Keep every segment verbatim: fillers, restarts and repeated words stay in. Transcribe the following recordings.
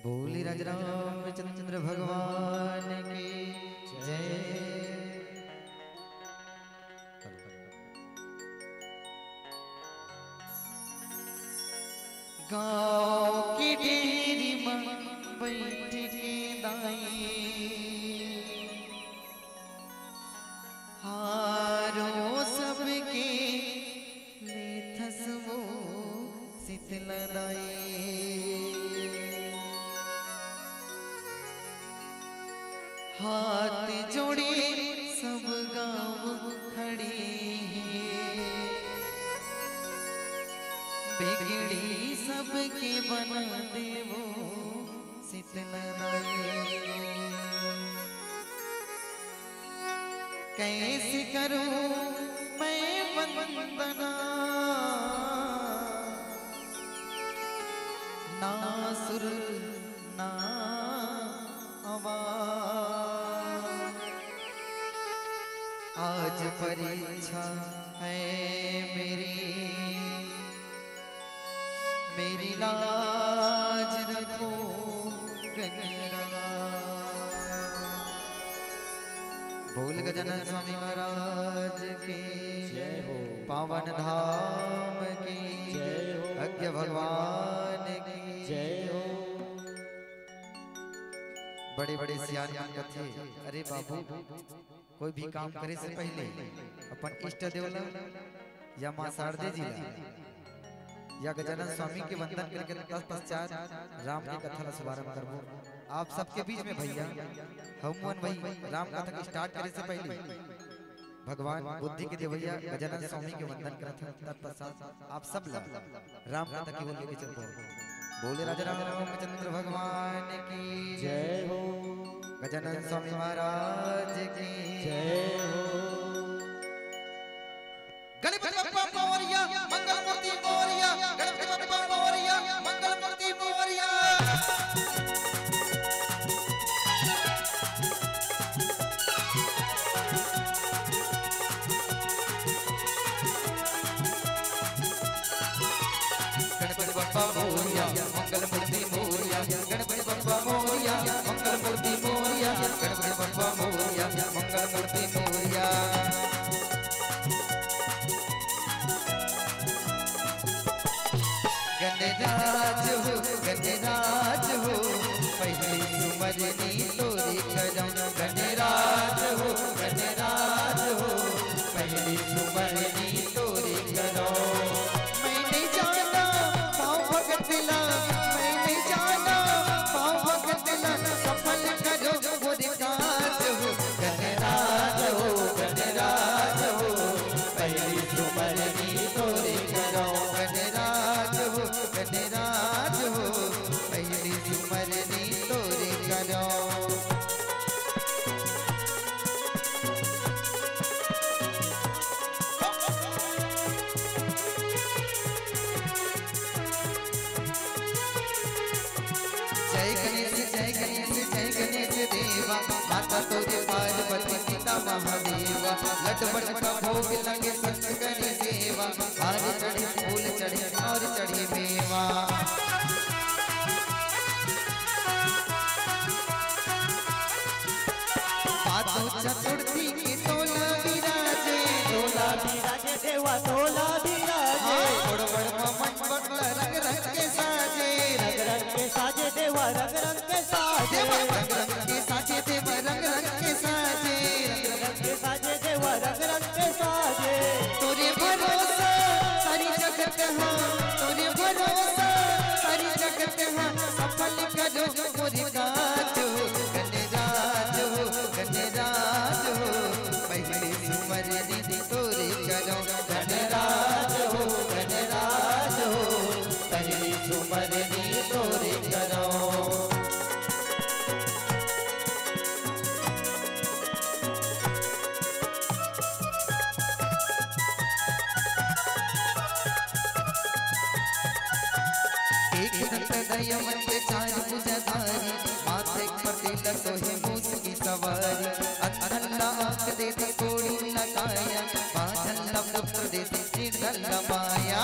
बोले राजा रामचंद्र भगवान की जय। गाँव के डेरी म बइठ के दाई हारो सबके लेथस वो शीतला दाई। हाथ जोड़े सब गाँव खड़े हे, बिगड़ी सबके बना देवो शीतला दाई। कैसे करूं मैं वंदना, ना सुर ना आवाज। आज परीक्षा है मेरी, पावन धाम की जय हो। अज्ञ भगवान की जय हो। बड़े बड़े सियान मन कथे, अरे बाबू, कोई भी काम करे से पहले अपन इष्ट देव ला या माँ शारदे जी ला या गजानन स्वामी के वंदन करके तत्पश्चात राम के कथा ला शुभारंभ करबो। आप सबके बीच में भैया, हम मन वही राम कथा के स्टार्ट करे से पहले भगवान बुद्धि के देवैया गजानन स्वामी के वंदन करत हन। तत्पश्चात आप सब ला राम कथा की ओर लेके चलबो। बोले राजा रामचंद्र भगवान की जय हो। गजानन स्वामी महाराज की जय हो। गणपति बप्पा मोरया, मंगल मूर्ति मोरया, गणपति बप्पा मोरया, मंगल मूर्ति मोरया। गणपति बप्पा मोरया, मंगल मूर्ति मोरया, गणपति बप्पा मोरया, मंगल मूर्ति मोरया, गणपति बप्पा मोरया, मंगल मूर्ति मोरया। गणराज हो, गणराज हो, पहली सुमरनी तोरी करम। गणराज हो, गणराज हो, पहली सुमरनी तोरी करम। मैं नहीं जाना पाँव भगत ला, मैं नहीं जाना पाँव भगत ला, सफल करो मोर काज हो। गणराज हो, गणराज हो, पहली सुमरनी तोरी करम। गणराज हो, गणराज हो, पहली सुमरनी तोरी करम। जय गणेश, जय गणेश, जय गणेश देवा, माता तोरे पार्वती पिता महादेवा। लड्डू बड़ का भोग लगे शंकर देवा, हार चढ़े फूल चढ़े और चढ़े मेवा। पादू चतुर्थी के तोला विराजे, तोला विराजे देवा, तोला विराजे। हाँ, बड़ बड़ ममन बड़ रंग रंग के साजे, रंग रंग के साजे देवा, रंग रंग के साजे। देवा रंग रंग के साजे, देवा रंग रंग के साजे। रंग रंग के साजे देवा, रंग रंग के साजे। तोरे भरोसा सारी जगत हाँ, तोरे भरोसा सारी जगत हाँ, सफल करो मोर काज हो। गणराज हो, गणराज हो, पहली सुमरनी तोरी करम। गणराज हो, गणराज हो, पहली सुमरनी तोरी करम। एक दंत दयवंत चार भुजधारी, माथे पर तिलक सोहे मूस की सवारी। अंधन ला आँख देती, कोढ़ी ला काया, बाझल ला पुत्र देती, निर्धन ला माया।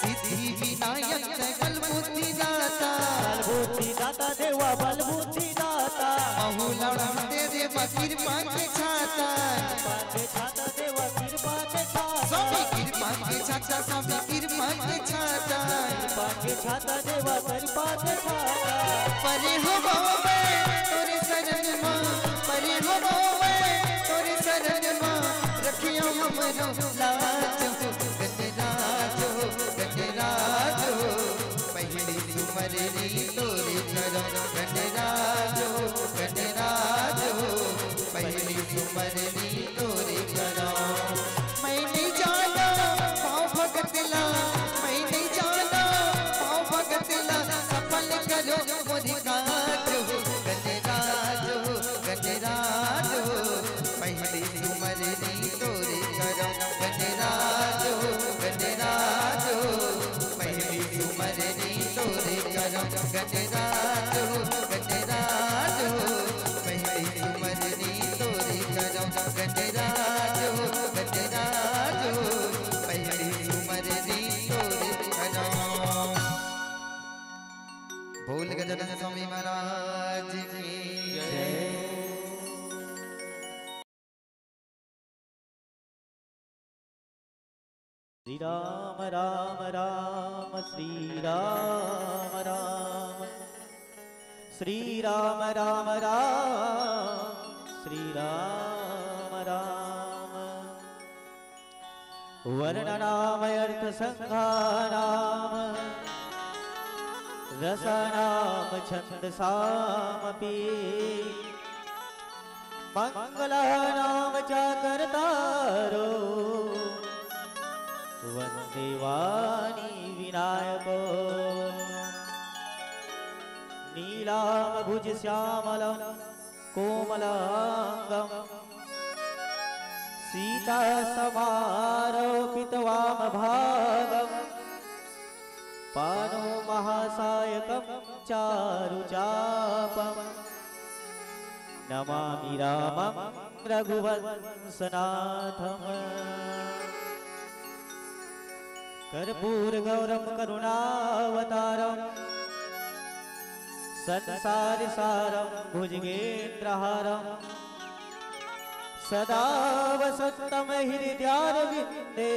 सिद्धि विनायक जय बल बुद्धि दाता। बल बुद्धि दाता देवा, बल बुद्धि दाता। अहो लड़ा तेरे बा कृपा के छाता। कृपा के छाता देवा, कृपा के छाता। स्वामी कृपा के छाता, स्वामी कृपा के छाता। कृपा के छाता देवा, कृपा के छाता। परे हो बाबे तोरे शरण मा, परे हो बाबे तोरे शरण मा, रखियो हमरो लाज हो। गणराज हो, गणराज हो, पहली सुमरनी तोरी करम। गणराज हो, गणराज हो, पहली सुमरनी तोरी करम। मैं नहीं जाना पाँव भगत ला, मैं नहीं जाना पाँव भगत ला, सफल करो मोर काज हो। गणराज हो, गणराज हो, पहली सुमरनी तोरी करम। गणराज हो, गणराज हो, पहली सुमरनी तोरी करम। गणराज हो, गणराज हो, पहली सुमरनी तोरी करम। श्री राम राम राम श्री राम राम श्री राम राम राम श्री राम राम। वर्णनामर्थसंघानां रसानां छन्दसामपि। मङ्गलानां च कर्तारो वन्दे वाणी विनायको। नीलाम्बुजश्यामलं कोमलाङ्गं सीतासमारोपितवामभागम्। पाणौ महासायकं चारुचापम्। नमामि रामं रघुवंशनाथम्। कर्पूरगौरं करुणावतारं संसारसारं भुजगेन्द्रहारं सदा वसन्तं हृदयारविन्दे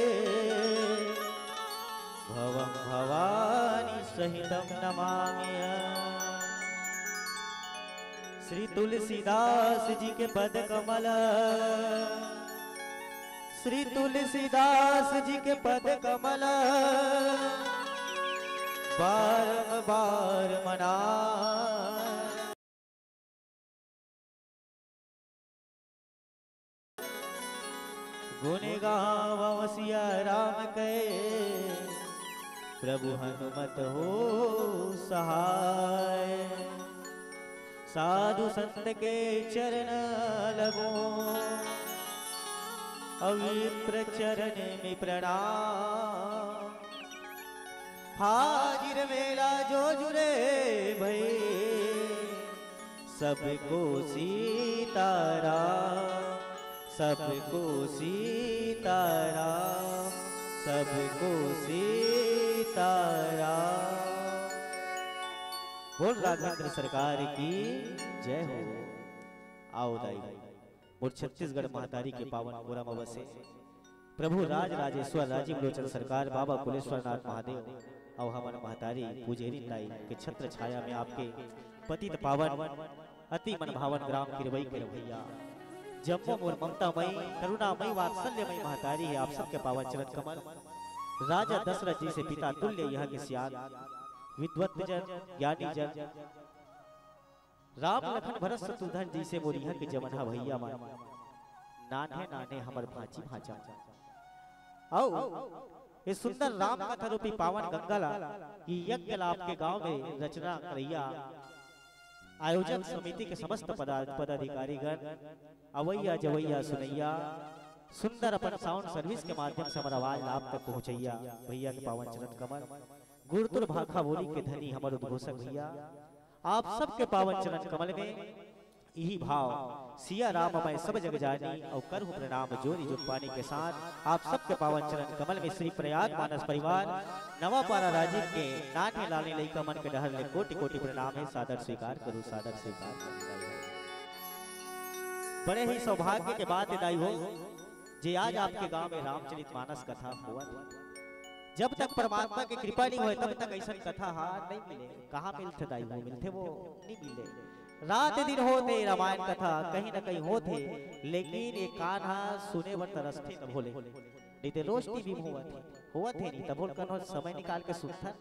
भवं भवानी सहितं नमामि। श्री तुलसीदास जी के पद कमल, श्री तुलसीदास जी के पद कमल बारंबार मना। गुण गावव सिया राम के, प्रभु हनुमत हो सहाय। साधु संत के चरण लगो, अविप्र चरण में प्रणाम। हाजिर मेला जो जुरे भई, सबको सीताराम, सबको सीताराम, सबको सीताराम। बोल राघवेंद्र सरकार की जय हो। आओ दाई, मोर छत्तीसगढ़ महतारी के पावन पुरम अवसे प्रभु राज राजेश्वर राजीव लोचन सरकार बाबा कुलेश्वर नाथ महादेव अउ हमर महतारी पुजेरी ताई के छत्र छाया में आपके पतित पावन अति मन भावन ग्राम किरवई के रवैया जम्मो मोर ममता मई करुणा मई वात्सल्य मई महतारी हे। आप सबके पावन चरण कमल राजा दशरथ जी से पिता तुल्य यहाँ के सियान विद्वत जन ज्ञानी जन राम लखन भरत शत्रुघ्न जइसे मोर इहाँ के जमनहा भैया मन नान्हे नान्हे हमर भांची भांचा। अउ ये सुंदर राम कथा रूपी पावन गंगा ला ये यज्ञ ला आपके गांव में रचना करैया आयोजक समिति के समस्त पदा-, पदाधिकारी गण, अवैया जवैया सुनैया, सुंदर अपन साउंड सर्विस के माध्यम से हमर आवाज ला आप तक पहुंचैया भैया के पावन चरण कमल, गुरतुर भाखा बोली के धनी हमर उद्घोषक भैया, आप सबके पावन चरण कमल में इही भाव सिया राम मैं सब जग जानी अउ करहु प्रणाम जोरी जुग पानी के साथ आप सबके पावन चरण कमल में श्री प्रयाग मानस परिवार नवापारा राजीव के नान्हे लाने लइका मन के डहर ले कोटि कोटि प्रणाम हे। सादर स्वीकार करू, सादर स्वीकार करू। बड़े ही सौभाग्य के बात हे दाई हो, जे आज आपके गांव में रामचरित मानस कथा होवत हे। जब तक परमात्मा के कृपा नहीं होय, तब तक अइसन कथा हा नहीं मिले। कहाँ मिलथे दाई हो? मिलथे वो? नहीं मिले। रात दिन होथे रामायण कथा, कहीं न कहीं होथे, लेकिन ये कान हा सुने बर तरसथे तभो ले। नहीं ते रोज टीवी में होवत हे, होवत हे नहीं, तभो ले कनो समय निकाल के सुनथन।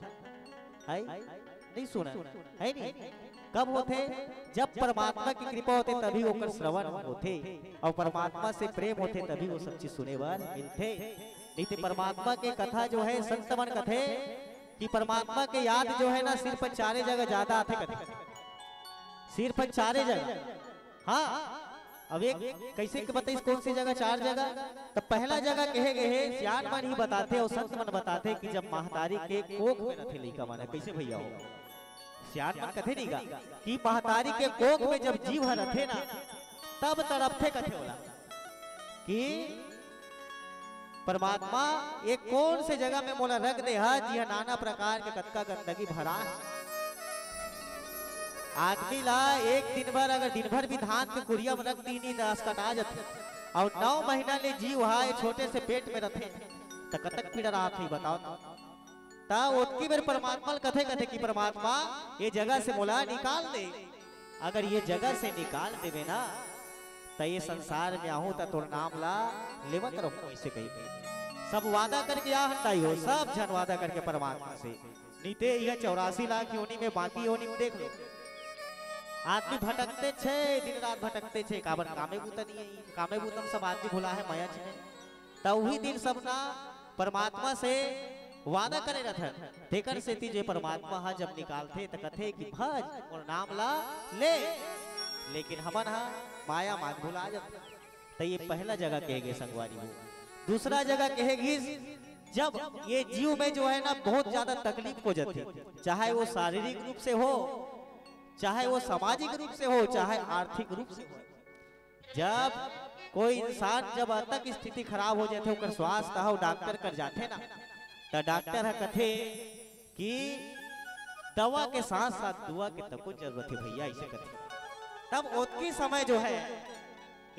है? नहीं सुना, है नहीं? कब होथे? जब परमात्मा की कृपा होथे तभी ओकर श्रवण होथे, अउ परमात्मा से प्रेम होथे तभी वो सब चीज सुने बर मिलथे। नहीं तो परमात्मा के कथा जो है, संत मन कथे कि परमात्मा के याद जो है ना, सिर्फ चारे जगह ज्यादा आथे कथे, सिर्फ चारे जगह। हाँ, अब एक कैसे के बताइस, कौन सी जगह, चार जगह? तो पहला जगह कहे गए हे, सियान मन ही बताथे अउ संत मन बताथे कि जब महतारी के कोख में रथे लइका मन, कैसे भैया हो? सियान मन कथे नहीं गा कि महतारी के कोख में जब जीव ह रथे ना, तब तड़पथे कथे ओला कि परमात्मा, ये कौन से जगह में मोला रख दे हा, जिहा नाना प्रकार के कतका गंदगी भरा हे। आदमी ला एक दिन भर, अगर दिन भर भी धान के कुरिया में रख दीनी, त असकटा जथे। अउ नौ महीना ले जीव हा ये छोटे से पेट में रथे, त त कतक पीड़ा राहत होही बताव। त ओतकी बेर परमात्मा ल कथे, कथे कि परमात्मा, ये जगह से मोला निकाल दे। अगर ये जगह से निकाल देबे ना, त ये संसार में आहूं त तोर नाम ला लेवत रहूं, अइसे कहिके। सब वादा करके आ हन दाई हो, सब झन वादा करके परमात्मा से। नीते यह चौरासी लाख योनि में बाकी योनि में देख लो। आदमी भटकते छे, दिन रात भटकते छे, काबर? कामे बूता नहीं है, कामे बूता में सब आदमी भुला है माया में। त उही दिन सब ना परमात्मा से वादा करे रथन। तेकर सेती जे परमात्मा ह जब निकालथे त कथे कि भज मोर नाम ला ले, लेकिन हमन ह माया मान भुला जाथे। त ये पहला जगह कहे गे संगवारी हो। दूसरा जगह कहे गिस, जब ये जीव में जो है ना बहुत ज्यादा तकलीफ हो जाथे, चाहे वो शारीरिक रूप से हो, चाहे वो सामाजिक रूप से हो, चाहे आर्थिक रूप से हो, जब कोई इंसान जब अतक स्थिति खराब हो जाथे, ओकर स्वास्थ्य ह, डॉक्टर कर जाथे ना, त डॉक्टर ह कथे कि दवा के साथ साथ दुआ के तको जरूरत हे भैया, अइसे कथे। तब ओतकी समय जो है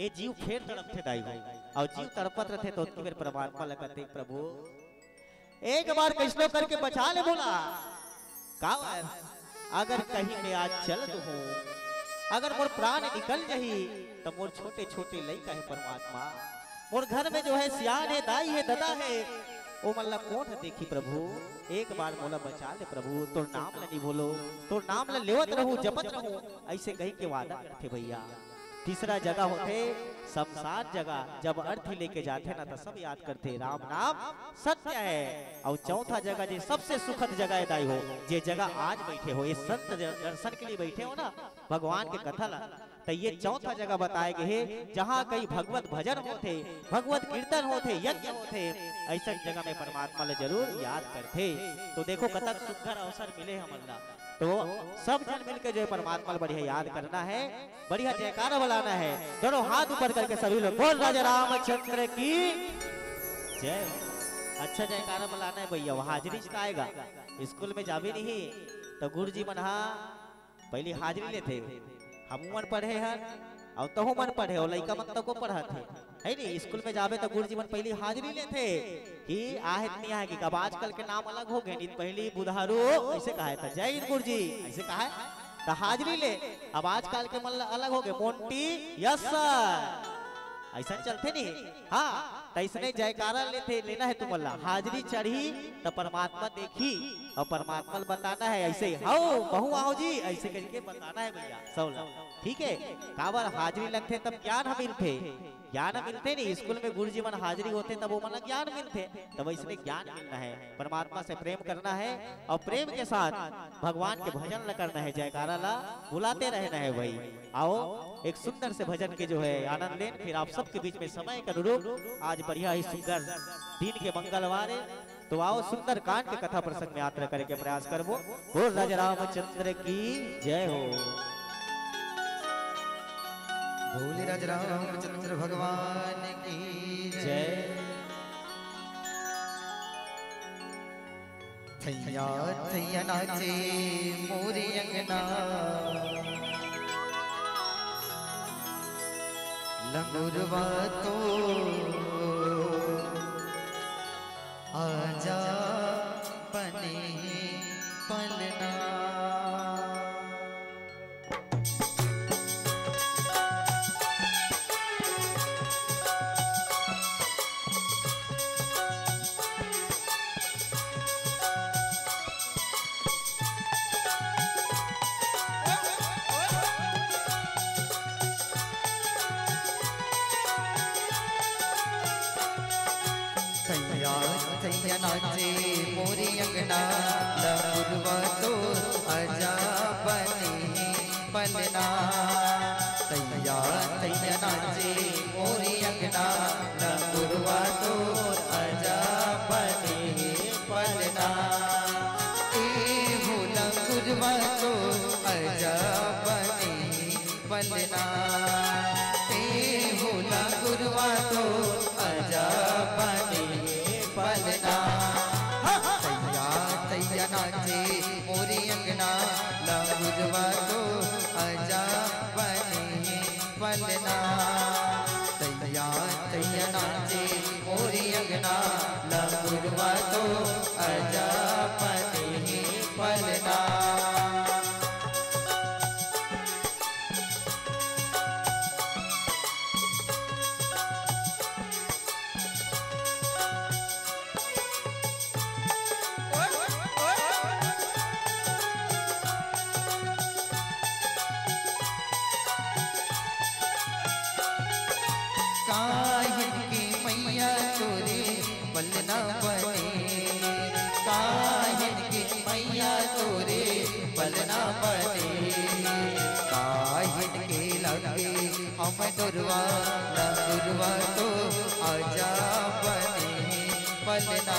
ये जीव फेर तड़पथे दाई हो, अउ जीव तड़पत रथे त ओतकी बेर परमात्मा ल कथे, प्रभु एक बार कइसनो करके बचा ले मोला। काबर? अगर कहीं मैं आज चल दूहूं, अगर मोर प्राण निकल जाही, त मोर छोटे-छोटे लइका हे परमात्मा, मोर घर में जो है सियान हे, दाई हे, ददा हे, ओमन ला कोन ह देखही प्रभु? एक बार मोला बचा ले प्रभु, तोर नाम ला नहीं भूलो, तोर नाम ला लेवत रहूं, जपत रहूं, अइसे कहिके वादा करथे भैया। तीसरा जगह होथे शमशान जगह, जब अर्थी लेके जाथे ना त सब याद करथे राम नाम सत्य है। अउ चौथा जगह जे सबसे सुखद जगह हे दाई हो, जे जगह आज बैठे हो, ये संत ज-, दर्शन के लिए बैठे हो ना, भगवान के कथा ला, त ये चौथा जगह बताए गे हे, जहाँ कई भगवत भजन होथे, भगवत कीर्तन होथे, यज्ञ होथे, अइसन जगह में परमात्मा ला जरूर याद करथे। तो देखो कतक सुघर अवसर मिले हमन ला। तो सब झन मिलके जो है परमात्मा ला बढ़िया याद करना है, बढ़िया जयकारा बुलाना है। दोनों हाथ ऊपर करके सभी लोग बोल राजा रामचंद्र की जय। अच्छा जयकारा बुलाना है भैया, वो हाजिरी जिताएगा। स्कूल में जाबे नहीं तो गुरुजी मन हा पहली हाजिरी लेथे। हमू मन पढ़े हन, अउ तहू मन पढ़े, अउ लइका मन तको पढ़त हे, है नी? स्कूल में जाबे त गुरुजी मन पहली हाजिरी लेथे कि आहे त नहीं आहे कि। अब आजकल के नाम अलग हो गए, नहीं त पहली बुधारू अइसे कहाय त जय हिंद गुरुजी अइसे कहाय त हाजिरी ले। अब आजकल के मन ल अलग हो गए, मोंटी यस सर, अइसन चलथे नहीं। हाँ, त अइसने जयकारा लेथे, लेना है तुमन ला। हाजिरी चढ़ही त परमात्मा देखही, अउ परमात्मा ल बताना है अइसे, "हव, महू आव जी," अइसे करके बताना है भैया, सब ला। ठीक है, काबर हाजिरी लगथे तब ज्ञान ह मिलथे, ज्ञान ह मिलथे नहीं। स्कूल में गुरुजी मन हाजिरी होथे तब ओमन ला ज्ञान मिलथे, तब अइसने ज्ञान मिलना है, परमात्मा से प्रेम करना है अउ प्रेम के साथ भगवान के भजन ला करना है, जयकारा ला बुलाते रहना है भाई। आओ, एक सुंदर से भजन के जो है आनंद लेन, फिर आप सबके बीच में समय के अनुरूप आज बढ़िया ही सुंदर दिन के मंगलवार है, तो आओ सुंदर कांड के कथा प्रसंग में यात्रा करे के प्रयास करबो। बोल राजा रामचंद्र की जय हो। बोल राजा रामचंद्र भगवान की जय। जय। थैया थैया नाचे मोरी अंगना, लंगुरवा तो आजा बने पलना। थैया थैया नाचे मोरी अंगना, लंगुरवा तो आजा बने पलना। थैया थैया नाचे मोरी अंगना, लंगुरवा तो आजा बने पलना। ए हो लंगुरवा तो आजा बने पलना। ए हो लंगुरवा तो आजा बने पलना। थैया थैया नाचे मोरी अंगना, लंगुरवा तो आजा बने पलना। थैया थैया नाचे मोरी अंगना, लंगुरवा तो अजा बने हे पलना। काहिन के मैया तोरे पलना बने, काहिन के मैया तोरे पलना बने, काहिन के लगे हम दुरवा, लंगुरवा तो अजा बने पलना।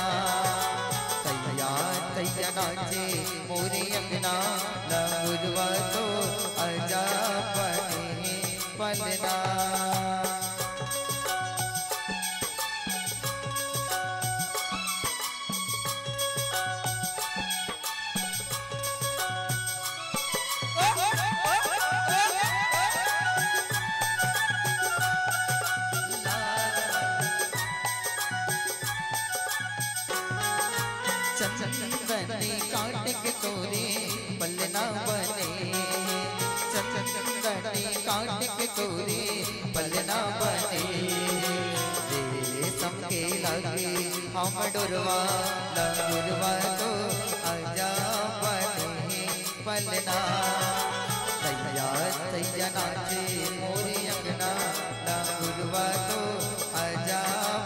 तैया तैया नाचे मोरी अंगना, लंगुरवा तो अजा बने पलना। चंदन काट के तोरे पलना बने, चंदन काट के तोरे पलना बने। रेशम के लगे हम डोरवा, लंगुरवा तो अजा बने पलना। तैया तैया नाचे मोरे अंगना, लंगुरवा तो अजा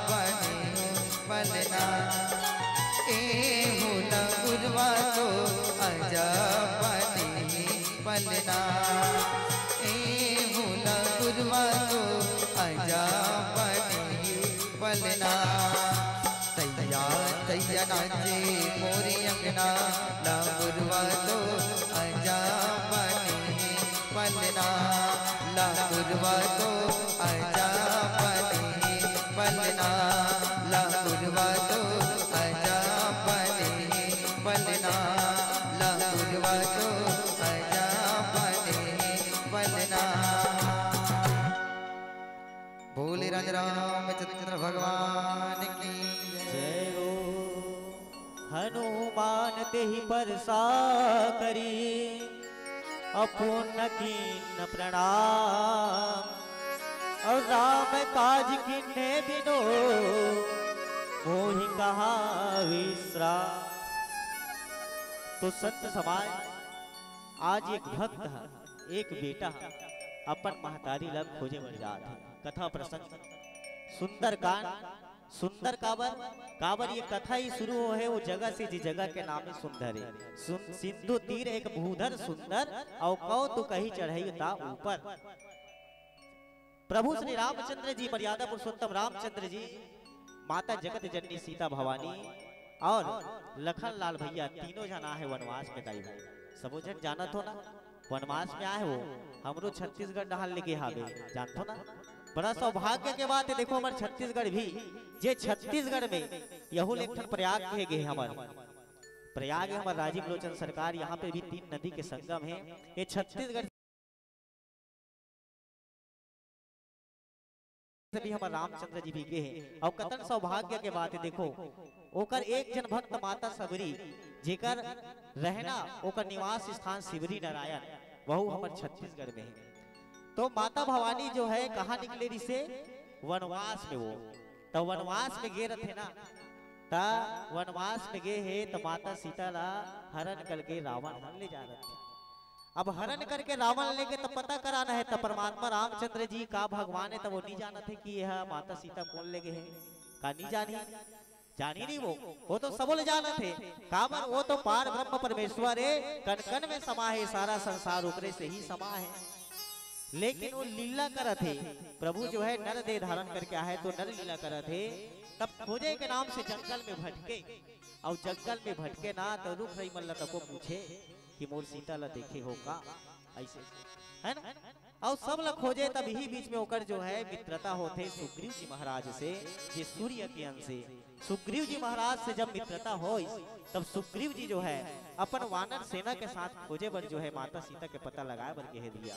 बने पलना। ए हो लंगुरवा तो अजा बने पलना। ए हो लंगुरवा तो अजा बने पलना। तैया तैया नाचे मोरे अंगना, लंगुरवा तो अजा बने पलना। लंगुरवा तो अजा बने पलना। लंगुरवा तो अजा बने पलना। लंगुरवा तो अजा बने पलना। बोले राजा रामचंद्र भगवान की जय हो। हनुमान तेहि परसा करी, अपुन कीन प्रणाम। और राम काज कीन्हे बिनु, मोहि कहाँ विश्राम। तो संत समाज, आज एक भक्त ह, एक बेटा ह, अपन महतारी ला खोजे बर जात हे। कथा प्रसंग सुंदरकांड। सुंदर काबर, काबर ये कथा ही शुरू होहे वो जगह से, जे जगह के नाम हे सुंदर हे। सुन-, सिंधु तीर एक भूधर सुंदर, अउ कौ तू कही चढ़ई ता ऊपर। प्रभु श्री रामचंद्र जी, मर्यादा पुरुषोत्तम रामचंद्र जी, माता जगत जननी सीता भवानी और लखन लाल भैया तीनों झन आहे वनवास में दाई भाई। सबो झन जानत हो ना, वनवास में आहे वो, हमरो छत्तीसगढ़ डहार लेगे हावे, जानथो ना। बड़ा सौभाग्य के बात हे, देखो हमर छत्तीसगढ़ भी, जे छत्तीसगढ़ में यहू ले एक ठन प्रयाग कहे गे हे हमर, प्रयाग हे हमर राजीव लोचन सरकार, यहाँ पे भी तीन नदी के संगम हे। ये छत्तीसगढ़ से भी हमर रामचंद्र जी भी गे हे। अउ कतन सौभाग्य के बात हे, देखो ओकर एक झन भक्त माता सबरी, जेकर रहना, ओकर निवास स्थान सिवरी नारायण, वहू हमर छत्तीसगढ़ में हे। तो माता भवानी जो हे, कहाँ निकले रिसे? वनवास में वो। तो वनवास में गे रथे ना, त वनवास में गे हे, त माता सीता ला हरण करके रावण हर ले जा रथे। अब हरण करके रावण लेगे त पता कराना हे, त परमात्मा रामचंद्र जी का भगवान हे, त वो नहीं जानत हे कि यह माता सीता कोन लेगे हे, का नहीं जानी? जानी नहीं वो, वो तो सबो ले जानत हे। काबर वो तो पार ब्रह्म परमेश्वर हे, कण कण में समा हे, सारा संसार ओकरे से ही समा हे। लेकिन वो लीला करत हे, प्रभु जो हे नर देह धारण करके आहे तो नर लीला करत हे। तब खोजे के नाम से जंगल में भटके, अउ जंगल में भटके ना तो रुख रई मन ला तको पूछे कि मोर सीता ला देखे हो का, ऐसे, है ना? अउ सब ला खोजे, तब इही बीच में ओकर जो हे मित्रता होथे सुग्रीव जी महाराज से, जे सूर्य के अंश हे। सुग्रीव जी महाराज से जब मित्रता होइस, तब सुग्रीव जी जो हे अपन वानर सेना के साथ खोजे बर जो हे माता सीता के पता लगाए बर गे हे भैया।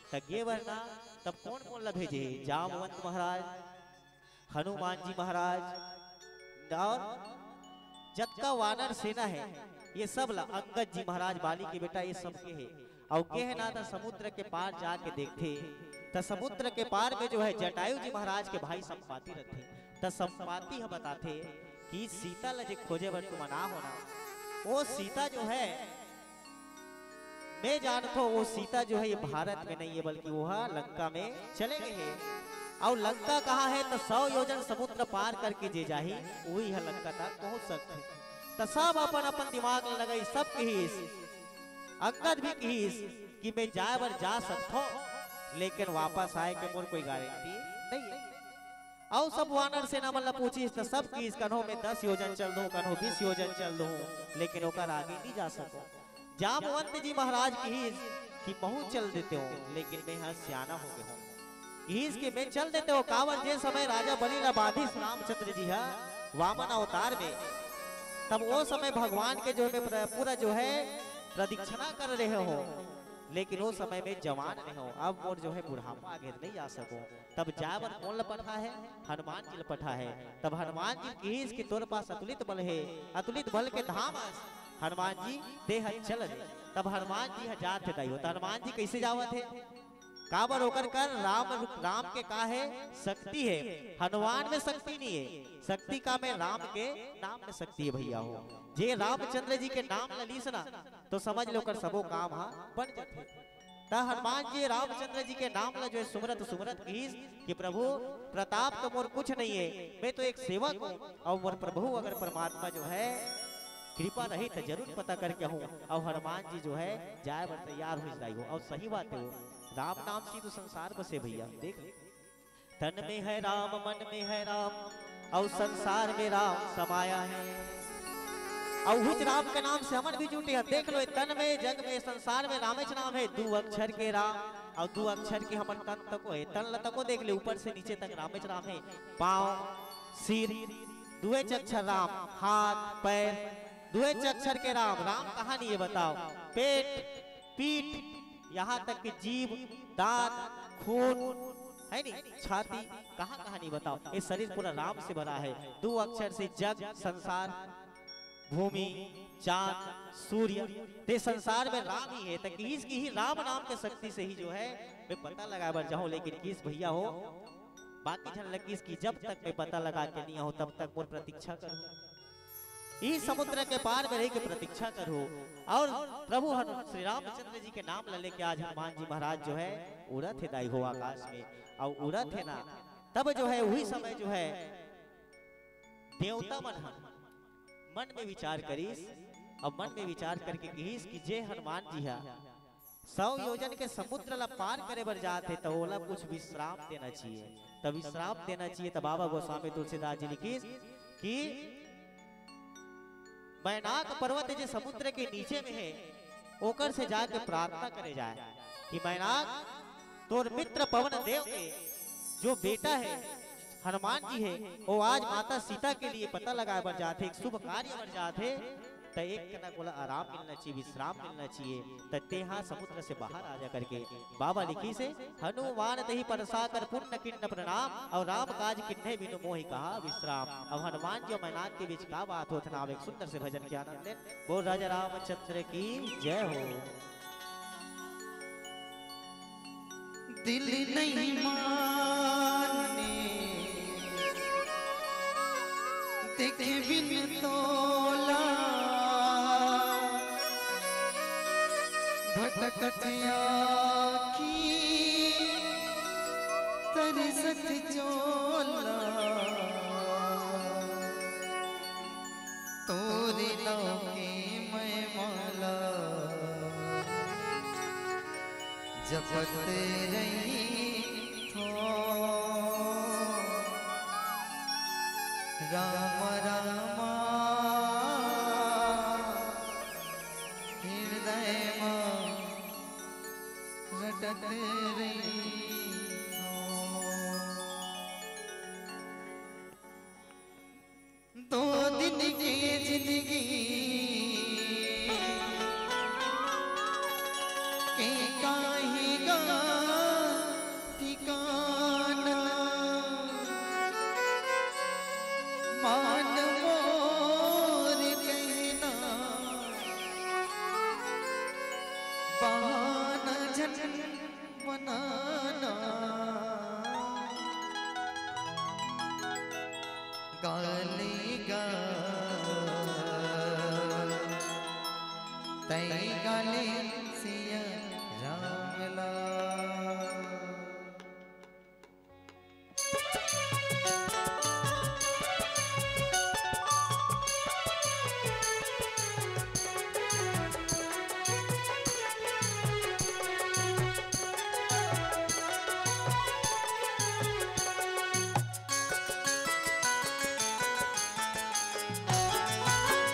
त गे बर ना, तब कोन कोन ला भेजे हे? जामवंत महाराज, हनुमान जी महाराज और जतका वानर सेना हे, ये सब ला अंगद जी महाराज बाली के बेटा, ये सब के हे। अउ गे हे ना त समुद्र के पार जाके देखथे, त समुद्र के पार में जो हे जटायु जी महाराज के भाई संपाति रथे। त संपाति ह बताथे कि सीता ला जे खोजे बर तुमन आ हो ना, वो सीता जो हे, मैं जानथों वो सीता जो हे ये भारत में नहीं हे, बल्कि वो ह लंका में चले गे हे। अउ लंका कहाँ हे? त सौ योजन समुद्र पार करके जे जाही, वही ह लंका तक पहुँच सकथे। त सब अपन अपन दिमाग ल लगाई, सब किहिस, अंगद भी किहिस कि मैं जाए बर जा सकथों, लेकिन वापस आए के मोर कोई गारंटी नहीं हे। अउ सब वानर सेना मन ल पूछिस त सब किहिस, कन्हो मैं दस योजन चल दूं, कन्हो बीस योजन चल दूं, लेकिन ओकर आगे नहीं जा सकूं। जामवंत जी महाराज किहिस कि महूं चल देते हों, लेकिन मैं ह सियाना हो गे हों। किहिस कि मैं चल देते हों, काबर जे समय राजा बलि ला बांधिस रामचंद्र जी ह वामन अवतार में, तब वो समय भगवान के जो हे मैं प्र-, पूरा जो हे प्रदक्षिणा कर रहे हों, लेकिन वो समय में जवान रहे हों, अब मोर जो हे बुढ़ापा आगे नहीं जा सकूं। तब जाए बर कोन ल पठा हे? हनुमान जी ल पठा हे। तब हनुमान जी किहिस कि तोर पास अतुलित बल हे, अतुलित बल के धाम अस हनुमान जी, तें ह चल दे। तब हनुमान जी ह जात हे दाई हो। त हनुमान जी कइसे जावत हे? काबर ओकर कर राम, राम के का हे? शक्ति हे। हनुमान में शक्ति नहीं हे, शक्ति का में राम के नाम में शक्ति हे भैया हो। जे रामचंद्र जी के नाम ल लिस ना, तो समझ ले ओकर सबो काम ह बन जाथे। त हनुमान जी रामचंद्र जी के नाम ला जो हे सुमरत सुमरत किहिस कि प्रभु, प्रताप तो मोर कुछ नहीं हे, मैं तो एक सेवक हों, अउ मोर प्रभु अगर परमात्मा जो हे कृपा रही त जरूर पता करके आहूं। अउ हनुमान जी जो हे जाए बर तैयार होइस दाई हो। अउ सही बात हे, राम नाम से तो संसार बसे भैया। देख, तन में है राम, मन में है राम, अउ संसार में राम समाया है। अउ उहिच राम के नाम से हमन भी जुटे हन। देख लो, ये तन में, जग में, संसार में रामेच नाम हे। दू अक्षर के राम, अउ दू अक्षर के हमन तन तको हे। तन ल तको देख ले, ऊपर से नीचे तक रामेच राम हे। पाँव, सिर, दुएच अक्षर राम, हाथ, पैर, दुएच अक्षर के राम। राम कहाँ नहीं हे बताओ? पेट, पीठ, यहाँ तक कि जीभ, दांत, खून, है नी, छाती, कहाँ कहाँ नहीं बताओ, ये शरीर पूरा राम से भरा है। दू अक्षर से जग, संसार, भूमि, चांद, सूर्य, ते संसार में राम ही है। त किहिस कि इही राम नाम के शक्ति से ही जो है मैं पता लगाए बर जाहूं, लेकिन किहिस भैया हो, बाकी झन ल किहिस कि जब तक मैं पता लगा के नहीं आहूं, तब तक मोर प्रतीक्षा करो। इही समुद्र के पार में रह के प्रतीक्षा करहू। अउ प्रभु हनु-, श्री रामचंद्र जी के नाम ल लेके आज हनुमान जी महाराज जो है उड़त हे दाई हो आकाश में, अउ उड़त हे ना, तब जो है उही समय जो है देवता मन ह मन में विचार करिस, अउ मन में विचार करके किहिस कि जे हनुमान जी ह सौ योजन के समुद्र ला पार करे बर जात हे, त ओला कुछ विश्राम देना चाहिए, त विश्राम देना चाहिए। त बाबा गोस्वामी तुलसीदास जी लिखिस कि मैनाक पर्वत जे समुद्र के नीचे में हे, ओकर से जाके प्रार्थना करे जाए कि मैनाक, तोर मित्र पवन देव के जो बेटा हे, हनुमान जी हे, वो आज माता सीता के लिए पता लगाए बर जात हे, एक शुभ कार्य बर जात हे, त एक कनक ओला आराम मिलना चाहिए, विश्राम मिलना चाहिए। त तेहा समुद्र से बाहर आ जा करके बाबा लिखिस हे, हनुमान तहि परसा कर पुन्न किन्न प्रणाम, अउ राम काज किन्हे बिनु मोहि कहा विश्राम। अब हनुमान जी अउ मैनाक के बीच का बात होत हे ना, अब एक सुंदर से भजन के आनंद लेन। बोल राजा रामचंद्र की जय हो। दिल नहीं माने देखे बिन तोला, भटकत आँखी तरसत चोला। तोरे नाव के मैं माला जपत रहिथों। राम राम हृदय मा रटत रहिथों। दो दिन के जिंदगी के काहे गा ठिकाना। काली गा तैं गाले सिया राम ला।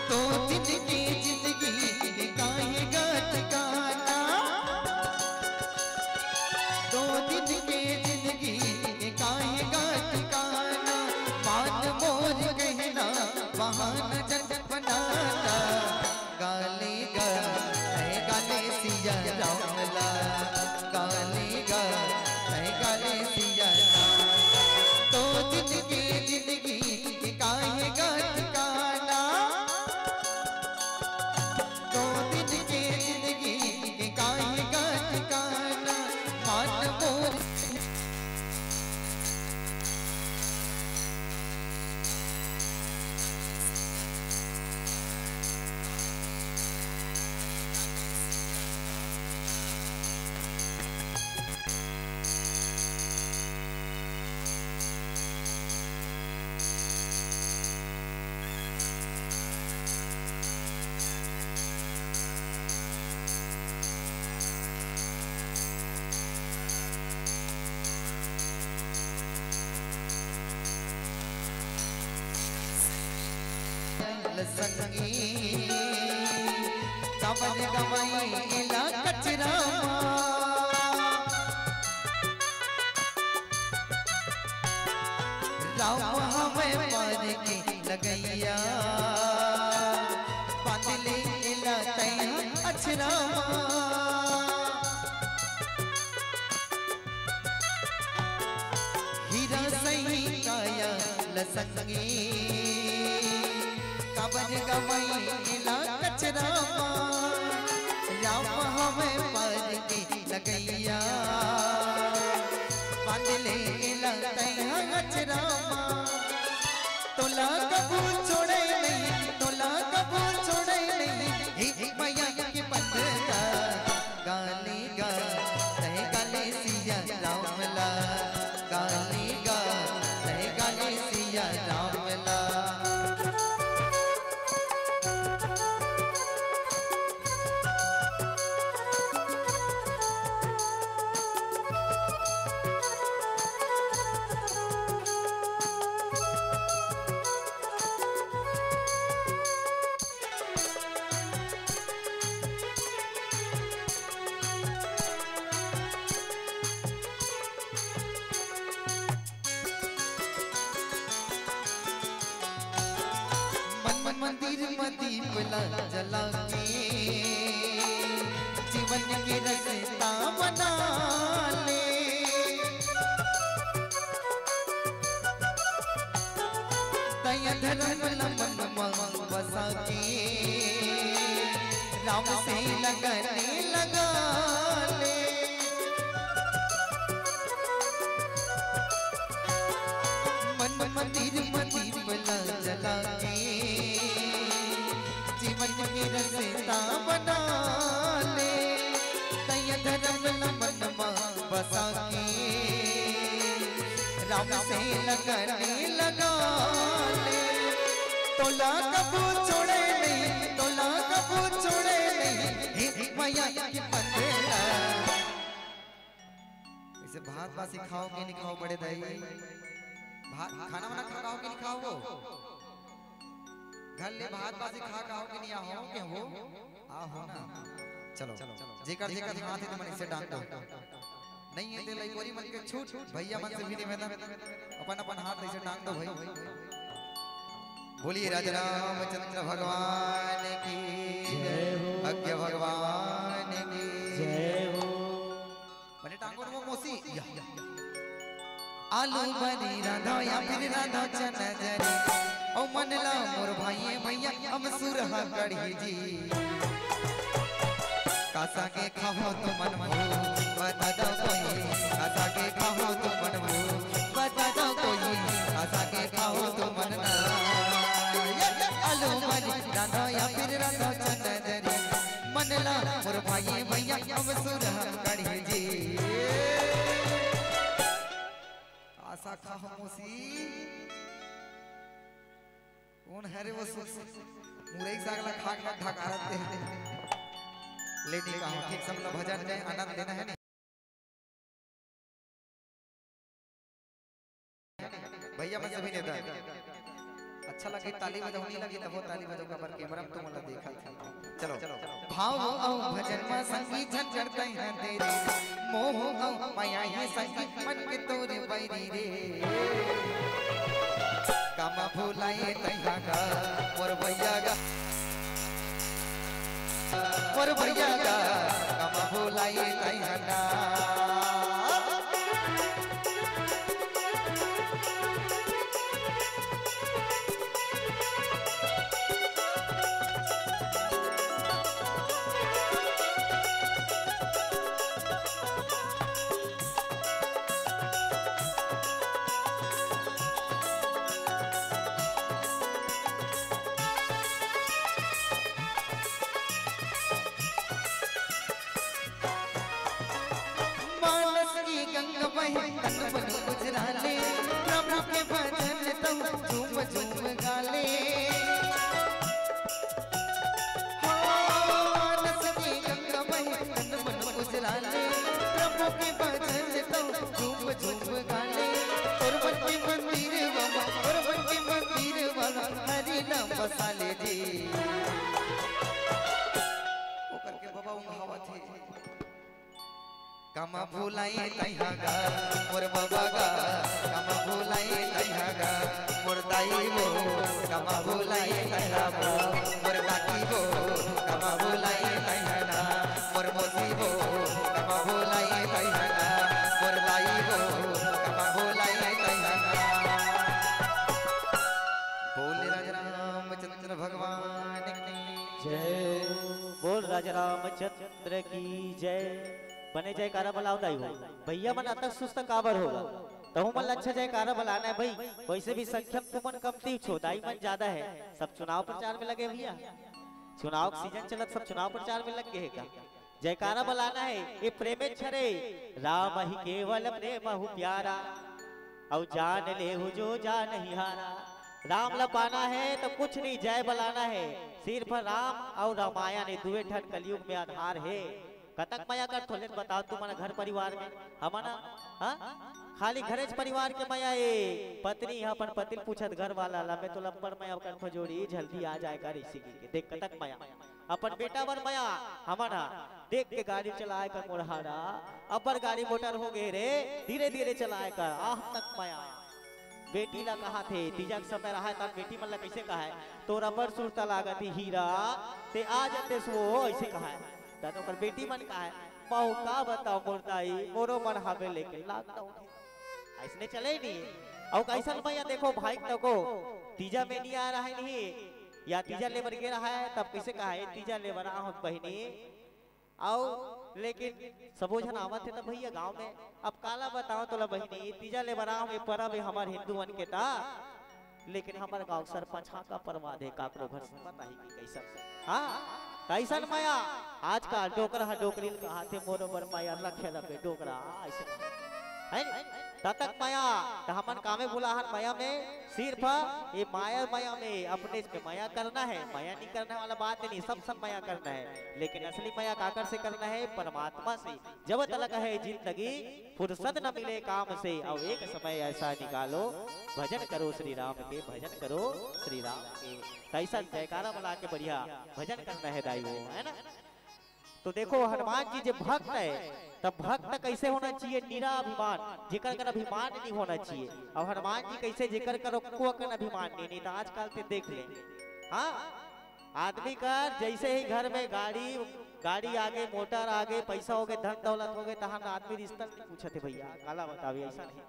दो दिन के जिंदगी काहे गा ठिकाना, दो दिन के जिंदगी काहे गा ठिकाना, मान मोर कहना बहाना जन बनाना। गाली गा तैं गाले सिया राम ला, गाली गा तैं गाले सिया राम ला। दो दिन के जिंदगी काहे गा ठिकाना, दो दिन के जिंदगी काहे गा ठिकाना, मान मोर संगी कमर गवाई इला कचरा मा। राम हवे मार के लगैया, बांध ले इला तैं अचरा मा। हीरा सही काया लसंगी, कबर गवाई ला कचरा मा। राम हवे पर के लगैया, बांध ले ला तैं अचरा मा। तोला कभू छोड़े नहीं, तोला कभू छोड़े नहीं, हे मैया के बंदगा। गाली गा तैं गाले सिया राम ला, गाली गा तैं गाले सिया राम ला। मन, मन मंदिर म दीप ला जला के, जीवन के रस्ता बना ले। तैं धर्म ला मन म बसा के, राम से लगन लगा ले। मन मंदिर म दीप ला जला के, जीवन के रस्ता बना ले। तैं धर्म ला मन म बसा के, राम से लगन लगा ले। तोला कभू छोड़े नहीं, तोला कभू छोड़े नहीं, हे मैया के बंदगा। इसे भात बासी खाओ कि नहीं खाओ बड़े दाई? भात, खाना वाना खा खाओ कि नहीं खाओ वो? घर ले भात बासी खा खाओ कि नहीं आओ के वो? आओ ना। चलो, जेकर जेकर हाथ हे, तुमन इसे डांग दो। नहीं हे ते लइकोरी मन के छूट, भैया मन से भी निवेदन, अपन अपन हाथ इसे डांग दो भाई। बोलिए राजा रामचंद्र भगवान की जय हो। अज्ञ भगवान की जय हो। बने टांगो रे मौसी। या, या, या। आलू बरी रांधव या फिर रांधव चना जरी, ओ मन ला मोर भाई भैया हम सुरहा कढ़ी जी। का सागे खाहो तुमन भू, बता दो कोई, का सागे खाहो तुमन भू, बता दो कोई, का सागे खाहो तुमन ना। मौसी, कौन हरे वो सु-, मुरई साग ला खा खा ढकारत हे। ले नी कहूँ, ठीक सब ला भजन में आनंद लेना है नी। भैया मन सभी नेता, अच्छा लगे ताली बजाओ, नहीं लगे तब वो ताली बजाओ, काबर कैमरा में तुमन ला देखा था। चलो। भाव अउ भजन मा संगी झंझट तैं हा दे रे, मोह अउ माया ये संगी मन के तोरे बैरी रे। कामा भुलाए तैं हा गा, मोर भैया गा, मोर भैया गा, कामा भुलाए तैं हा गा। मानस की गंगा बहे, तन मन गुजराले, प्रभु के भजन तउ झूम झूम गाले। हो, मानस की गंगा बहे, तन मन गुजराले, प्रभु के भजन तउ झूम झूम गाले। तोर मन के मंदिर वाला, तोर मन के मंदिर वाला, हरि नाम बसाले जी। ओकर के बाबा उंघावत हे। कामा भुलाए तैं हा गा, मोर बाबा गा, कामा भुलाए तैं हा गा, मोर दाई वो, कामा भुलाए तैं हा गा, मोर काकी वो, कामा भुलाए तैं हा गा, मोर मौसी वो, कामा भुलाए तैं हा गा, मोर दाई वो, कामा भुलाए तैं हा गा। बोल राजा रामचंद्र भगवान की जय। बोल राजा रामचंद्र की जय। बने जयकारा बलाओ दाई हो। भैया मन अतक सुस्त काबर होगा? तहु मन ला अच्छा जयकारा बलाना है भाई। वैसे भी संख्या में तुमन कमती छो, दाई मन ज्यादा है। सब चुनाव प्रचार में लगे भैया, चुनाव के सीजन चलत, सब चुनाव प्रचार में लग गए है का? जयकारा बलाना है, ये प्रेमेच्छरे, राम ही केवल प्रेम हु प्यारा, अउ जान लेहु जो जान ही हारा। राम ला पाना है तो कुछ नहीं, जय बलाना है। सिर्फ राम अउ रामायण, ये दुए ठन कलयुग में आधार है। कतक मया करथो ले बताओ तुमन घर परिवार में, हमन, हाँ? खाली घरेच परिवार के मया ए। पत्नी ह अपन पति ल पूछत घर वाला ला, "मैं तो लब्बड़ मया करथो जोड़ी, जल्दी आ जाए कर," इसी के देख कतक मया। अपन बेटा बर मया, हमन ह देख के गाड़ी चलाए कर मोर हारा, अब्बड़ गाड़ी मोटर हो गे रे, धीरे धीरे चलाए कर, आह तक मया। बेटी ला कहाथे, तीजा के समय रहाय, तब बेटी मन ला कइसे कहाय? "तोर अब्बड़ सुरता लागत हे हीरा, ते आ जाते सो," अइसे कहाय। तब ओकर बेटी मन कहाय, "महूँ का बताओ मोर दाई, मोरो मन हावे लेकिन lockdown हे।" अइसने चले नहीं। अउ कइसन मया देखो भाई तको, तीजा में नहीं आ रहा है नहीं, या तीजा ले बर गे रहा है, तब कइसे कहाय, "ए तीजा ले बर आहूँ बहिनी।" अउ लेकिन सबो झन आवत हे त भैया गांव में। अब काला बताओ तोला बहिनी, तीजा ले बर आहूँ, ये परब हे हमर हिंदू मन के ता, लेकिन हमर गांव सरपंच हा का परवाद हे, काकरो घर से पता ही कि कइसन। हाँ, कइसन मया। आजकल डोकरा हा डोकरी ल कहाथे, "मोरो बर मया रखे रबे डोकरा," अइसे है नी? ततक मया, त हमन कामे भुलाहन मया में, सिर्फ ये माया मया में अपने के मया करना है, मया नहीं करने वाला बात नहीं, सब सब मया करना है, लेकिन असली मया काकर से करना है? परमात्मा से। जब तलक है जिंदगी, फुर्सत न मिले काम से, अउ एक समय ऐसा निकालो, भजन करो श्री राम के, भजन करो श्री राम के। त अइसन जयकारा बला के बढ़िया भजन करना है दाई हो, है ना? तो देखो, हनुमान जी जे भक्त है, तब भक्त कैसे होना चाहिए? निरा अभिमान, जेकर कर अभिमान नहीं होना चाहिए। अब हनुमान जी कैसे, जेकर कर को अकन अभिमान नहीं, नहीं तो आजकल ते देख ले। हाँ, आदमी कर जैसे ही घर में गाड़ी, गाड़ी आगे, मोटर आगे, पैसा होगे, धन दौलत होगे, तहन आदमी रिश्ता नहीं पूछत हे भैया, काला बतावे, ऐसा नहीं।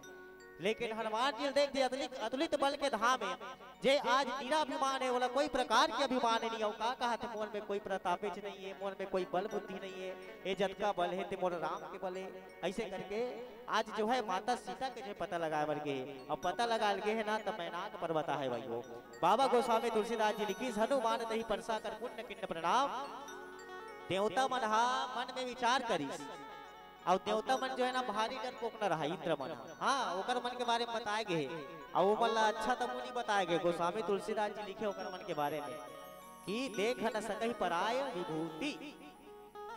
लेकिन हनुमान जी देख दे, अतुलित, अतुलित बल के धाम हे, जे आज निरा अभिमान हे, ओला कोई प्रकार के अभिमान नहीं हे। अउ का कहा थे, मोर में कोई प्रतापेच नहीं हे, मोर में कोई बल बुद्धि नहीं हे, ये जतका बल हे ते मोर राम के बल हे। ऐसे करके आज जो है माता सीता के जो पता लगाए बर गे हे, अउ पता लगा गे हे ना, त मैनाक पर्वत आहे भाई हो। बाबा गोस्वामी तुलसीदास जी लिखिस, "हनुमान तहि परसा कर पुण्य किन्न प्रणाम।" देवता मन हा मन में विचार करिस, अउ देवता मन जो है ना, भारी डरपोकना रहा इंद्र मन ह। हाँ, ओकर मन के बारे में बताए गे हे। अउ ओमन ला अच्छा तको नहीं बताए गे। गोस्वामी तुलसीदास जी लिखे ओकर मन के बारे में कि "देख न सकही पराय विभूति",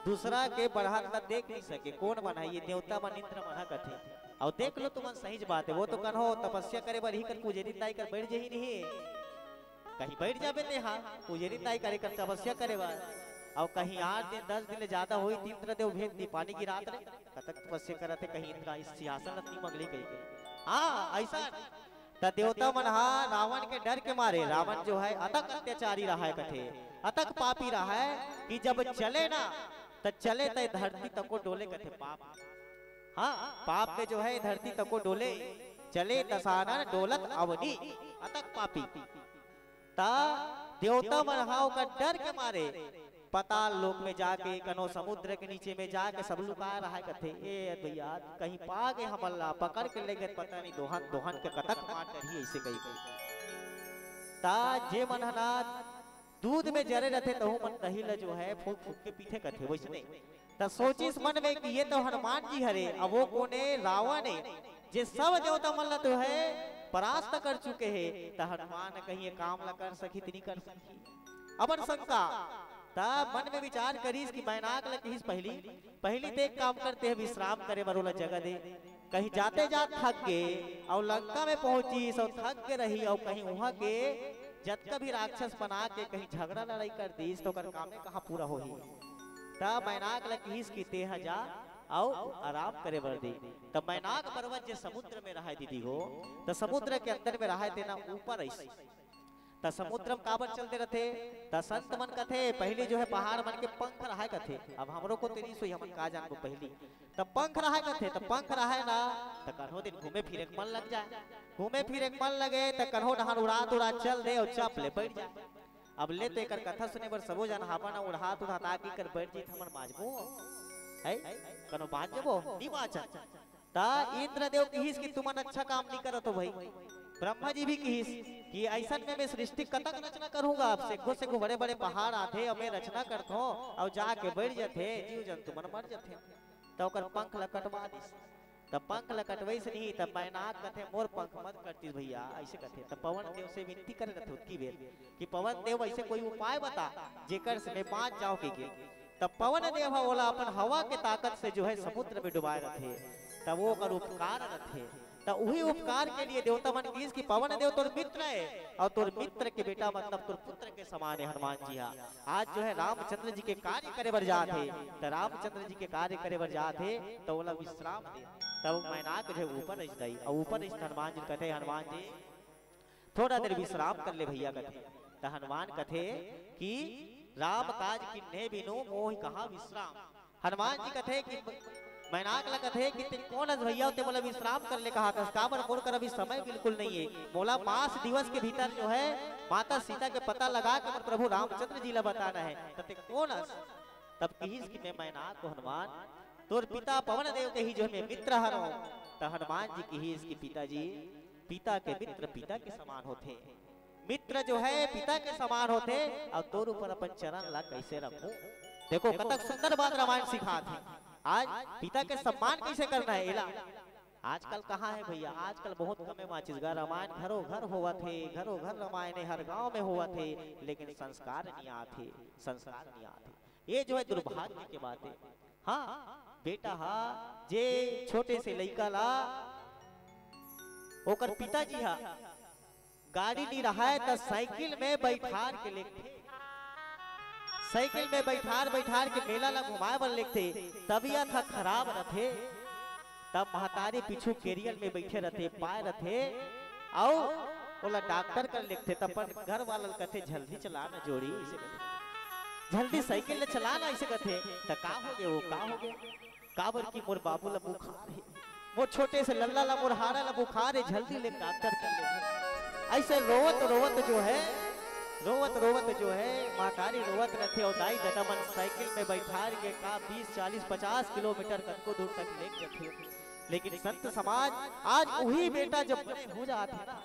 दूसरा के बढ़त ला देख नहीं सके। कोन मन ह? ये देवता मन, इंद्र मन ह कथे। अउ देख लो तुमन, सहीच बात हे, वो तो कन्हो तपस्या करे बर ही कर पुजेरी दाई कर बैठ जही नहीं। कहीं बैठ जाबे ते हा, पुजेरी दाई करे कर तपस्या करे बर। अउ कहीं आठ दिन, दस दिन ले ज्यादा होई, त इंद्रदेव भेज दी पानी गिरात रे। कतक तपस्या करत हे, कहीं इंद्र इस सिंहासन रत्नी मंगली कही के। हाँ, ऐसा त देवता मन हा रावण के डर के मारे, रावण जो है अतक अत्याचारी रहा है कथे, अतक पापी रहा है कि जब चले ना, त चले त धरती तको डोले कथे पाप। हाँ, पाप में जो है धरती तको डोले, चले दसानन डोलत अवनी, अतक पापी। त देवता मन हा ओकर डर के मारे पाताल लोक में जाके, कनो समुद्र के नीचे में जाके सब लुकाए रहा कथे, "ए भैया, कहीं पा गे हमन ला, पकड़ के ले गे, पता नहीं दोहन, दोहन के कतक मार डरही," ऐसे कही, कही। त जे मन ह ना दूध में जरे रथे, तहू मन दही ल जो है फूंक फूंक के पीथे कथे, वैसने। त सोचिस मन में कि ये तो हनुमान जी हरे, अब वो कोने? रावण हे, जे सब देवता मन ल तो है परास्त कर चुके हे, त हनुमान कहीं ये काम ल कर सकही त नहीं कर सकही? अपन शंका। त मन में विचार करिस कि मैनाक ल कहिस, "पहली, पहली ते एक काम करते हैं, विश्राम करे बर ओला जगह दे।" कहीं जाते जात थक गे, अउ लंका में पहुंचिस अउ थक गे रही, अउ कहीं उहाँ के जतका भी राक्षस मन आके कहीं झगड़ा लड़ाई कर दिस, त ओकर कामे कहाँ पूरा होही? त मैनाक ल किहिस कि तेहा जा अउ आराम करे बर दे। त मैनाक पर्वत जे समुद्र में रहय दीदी हो, त समुद्र के अंदर में रहय, तेना ऊपर अइस। त समुद्र में काबर चलते रथे? त संत मन कथे, पहली जो है पहाड़ मन के पंख रहय कथे। अब हमरो को तेरी सोई, हमन का जानबो पहली। त पंख रहय कथे, त पंख रहय ना, त कन्हो दिन घूमे फिरे के मन लग जाय। घूमे फिरे के मन लगे, त कन्हो डहन उड़ात उड़ात चल दे अउ चप ले बैठ जाय। अब ले तो एकर कथा सुने बर सबो झन हावन, उड़ात उड़ात आके कर बैठ जही, त हमन बांचबो? है? कन्हो बांच जबो? नहीं बांचन। त इंद्रदेव किहिस कि तुमन अच्छा काम नहीं करत हो भाई। ब्रह्मा जी भी किहिस कि अइसन में मैं सृष्टि कतक रचना करूंगा, अब सेगो सेगो बड़े बड़े पहाड़ आथे, अउ मैं रचना करथों, अउ जाके बैठ जाथे, जीव जंतु मन मर जाथे। त ओकर पंख ल कटवा दिस। त पंख ल कटवइस नहीं, त मैनाक कथे, "मोर पंख मत कटतिस भैया," अइसे कथे। त पवन देव से विनती करे रथे ओतकी बेर कि पवन देव, अइसे कोई उपाय बता, जेकर से मैं बांच जाऊं कहिके। त पवन देव ह ओला अपन हवा के ताकत से जो है समुद्र में डुबाए रथे, त वो ओकर उपकार रथे। त उही उपकार के लिए देवता मन किहिस कि पवन देव तोर मित्र है, अउ तोर मित्र के बेटा मतलब तोर पुत्र के समान है हनुमान जी हा। आज जो है रामचंद्र जी के कार्य करे बर जात हे, त रामचंद्र जी के कार्य करे बर जात हे, त ओला विश्राम दे। तब मैनाक जो है ऊपर अइस दाई, अउ ऊपर अइस त हनुमान जी कथे, "हनुमान जी, थोड़ा देर विश्राम कर ले भैया," कथे। त हनुमान कथे कि "राम काज किन्हे बिनु मोहि कहाँ विश्राम।" हनुमान जी कथे कि मैनाक ल कथे कि "ते कोन अस भैया, ते मोला विश्राम कर ले कहत हस, काबर मोर कर अभी समय बिल्कुल नहीं है, मोला पांच दिवस के भीतर जो है माता सीता के पता लगा के मोर प्रभु रामचंद्र जी ल बताना है, त ते कोन अस?" तब किहिस कि "मैं मैनाक हूं हनुमान, तोर पिता पवन देव के ही जो है मैं मित्र हरव।" त हनुमान जी किहिस कि "पिताजी, पिता के मित्र पिता के समान होथे, मित्र जो है पिता के समान होथे, अउ तोर ऊपर अपन चरण ला कइसे रखूं?" देखो कतक सुंदर बात रामायण सिखात हे। आज पिता के सम्मान कइसे करना है एला। आजकल कहाँ है भैया, आजकल बहुत कमे बांचिस गा। रामायण घरो घर होवत हे, घरो घर रामायण हे, हर गांव में होवत हे, लेकिन संस्कार नहीं आत हे, संस्कार नहीं आत हे। ये जो है दुर्भाग्य के बात है। हाँ, बेटा हा, जे छोटे से लइका ला ओकर पिताजी हा गाड़ी नी रहय त साइकिल में बैठार के लेगथे, साइकिल में बैठार बैठार के मेला ला घुमाए बर लेगथे। तबीयत ह खराब रथे, तब महतारी पीछू केरियल में बैठे रथे, पाए रथे, अउ ओला डॉक्टर कर लेगथे। त अपन घर वाला ल कथे, "जल्दी चला ना जोड़ी," अइसे कथे, "जल्दी साइकिल ले चला ना," अइसे कथे। त का हो गे वो, का हो गे? "काबर कि मोर बाबू ला बुखार हे, मोर छोटे से लल्ला ला, मोर हारा ला बुखार हे, जल्दी ले डॉक्टर कर ले।" अइसे रोवत रोवत जो है, रोवत रोवत जो है, महतारी रोवत रथे अउ दाई ददा मन साइकिल में बैठार के का बीस, चालीस, पचास किलोमीटर कतको दूर तक लेग जथे। लेकिन संत समाज आज उही बेटा जब बड़े हो जात हे ना,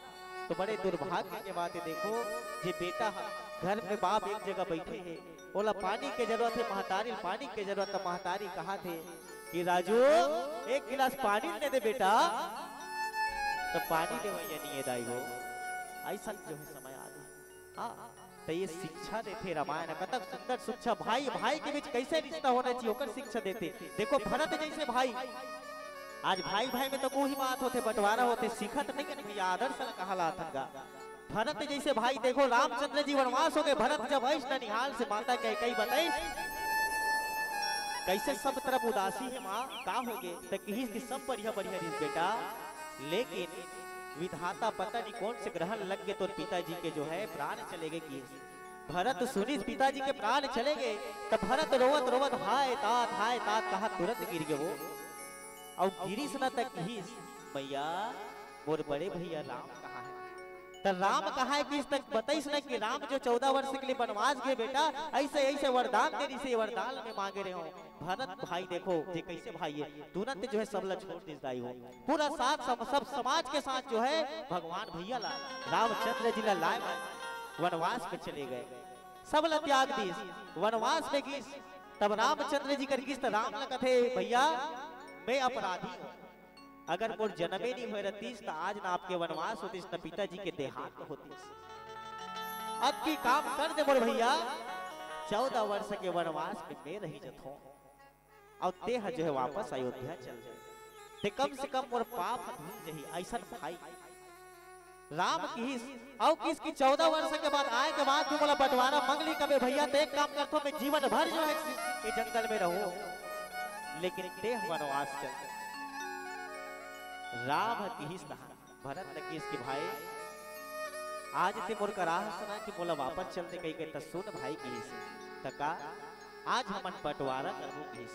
तो बड़े दुर्भाग्य के बात हे। देखो, जे बेटा ह घर में बाप एक जगह बैठे हे, ओला पानी के जरूरत हे, महतारी ल पानी के जरूरत हे, महतारी कहत हे, कि राजू, एक गिलास पानी दे दे बेटा। तो पानी देवइया नहीं है दाई हो। ऐसा जो है समय आ गया। हाँ, तो ये शिक्षा देथे रामायण, कतक सुंदर शिक्षा, भाई भाई के बीच कैसे रिश्ता होना चाहिए, ओकर शिक्षा देथे। देखो भरत जैसे भाई, आज भाई भाई में तो कोई बात होथे, बंटवारा होथे, सीखत नहीं है भैया, आदर्श ल कहा लाथन गा। भरत जैसे भाई देखो, रामचंद्र जी वनवास हो गए, भरत जब आइस ननिहाल से माता कैकई बताइस, कैसे सब तरफ उदासी है माँ, का हो गए, त किहिस कि सब बढ़िया बढ़िया रिस बेटा, लेकिन विधाता पता नहीं कौन से ग्रहण लग के तोर पिताजी के जो है प्राण चले गए किहिस। भरत सुनिस पिताजी के प्राण चले गए, त भरत रोवत रोवत हाय तात हाय तात कहा तुरंत गिर गए वो। अउ गिरिस न त किहिस, मैया, मोर बड़े भैया राम कहाँ है? त राम कहाँ है किहिस त बताइस न कि राम जो चौदह वर्ष के लिए वनवास गए बेटा, ऐसे ऐसे वरदान दे रिसे, वरदान में मांगे रहे हो। भरत भाई देखो जे कैसे भाई है, तुरंत जो है सब ला छोड़ दिस दाई हो। पूरा साथ सम, सब समाज के साथ जो है भगवान भैया ला, रामचंद्र जी ला लाए वनवास में चले गए। सब ला त्याग दिस, वनवास में गिस। तब रामचंद्र जी कर गिस त राम ला कथे, भैया मैं अपराधी हूँ, अगर मोर जनमे नहीं होए रहतीस त आज ना आपके वनवास होतीस, न पिताजी के देहांत होतीस। अब की काम कर दे मोर भैया, चौदह वर्ष के वनवास में मैं रही जथों, अउ तेह जो है वापस अयोध्या चल दे, ते कम से कम मोर पाप धुल जही। ऐसन भाई राम किहिस, अउ किहिस कि चौदह वर्ष के बाद आए के बाद भी मोला बंटवारा मंग ली कबे भैया, त एक काम करथो, मैं जीवन भर जो है ये जंगल में रहूं, लेकिन तेह वनवास चल। राम किहिस तहां भरत ल किहिस कि भाई, आज ते मोर करा हस ना कि मोला वापस चल दे कहिके, त सुन भाई किहिस, त का आज हमन बंटवारा करबो किहिस।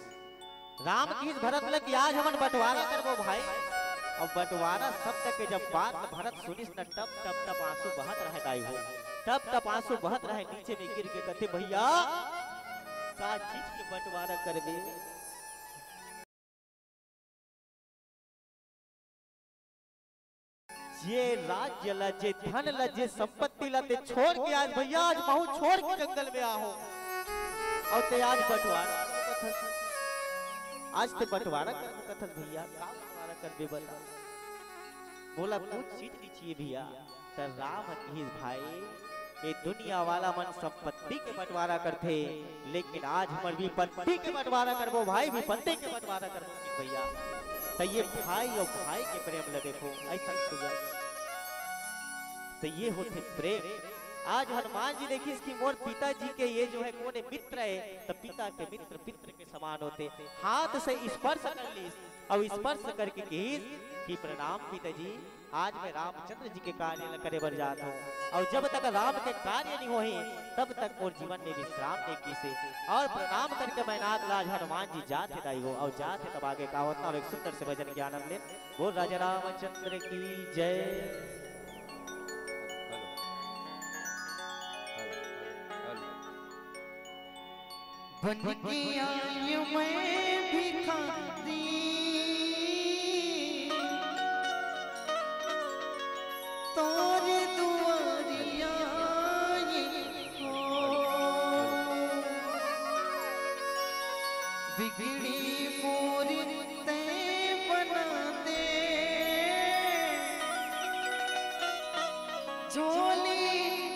राम किहिस भरत ल कि आज हमन बंटवारा करबो भाई। अब बंटवारा शब्द के जब बात भरत सुनिस न, टप टप टप आंसू बहत रहे दाई हो, टप टप आंसू बहत रहे, नीचे में गिर के कथे, भैया का चीज के बंटवारा करबे? जे राज्य ला, जे धन ला, जे संपत्ति ला ते छोड़ के आज भैया, आज महू छोड़ के जंगल में आहो। अउ ते आज बंटवारा, आज ते बंटवारा कर कथस भैया, का बंटवारा करबे बता? मोला कुछ चीज नहीं चाहिए भैया। त राम किहिस भाई, ये दुनिया वाला मन संपत्ति के बंटवारा करथे, लेकिन आज हमर विपत्ति के बंटवारा करबो भाई, विपत्ति के बंटवारा करबो कि भैया। त ये भाई अउ भाई के प्रेम ल देखो, ऐसा सुंदर। त ये होथे प्रेम। आज हनुमान जी देखिस कि मोर पिताजी के ये जो है कोने मित्र है, त पिता के मित्र पित्र के समान होथे। हाथ से स्पर्श कर लीस, अउ स्पर्श करके किहिस कि प्रणाम पिताजी, आज मैं रामचंद्र जी के कार्य ल करे बर जात हूँ, अउ जब तक राम के कार्य नहीं होही, तब तक मोर जीवन में विश्राम नहीं किसे। अउ प्रणाम करके मैं नाथ ला आज हनुमान जी जात हे दाई हो, अउ जात हे तब आगे का होता, अउ एक सुंदर से भजन के आनंद ले। बोल राजा रामचंद्र की जय। बन के आयो मैं भिखारी, तोरे दुआरिया ये हो। बिगड़ी मोरी तैं बना दे, झोली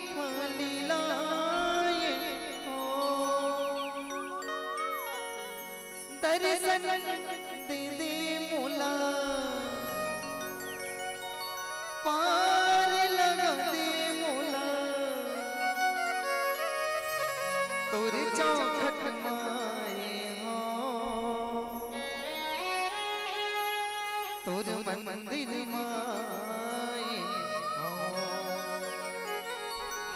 खाली लाए हो। दर्शन दे दे मोला, पार लगा दे मोला, तोर चौखट माए हो, तोर मंदिर माए हो।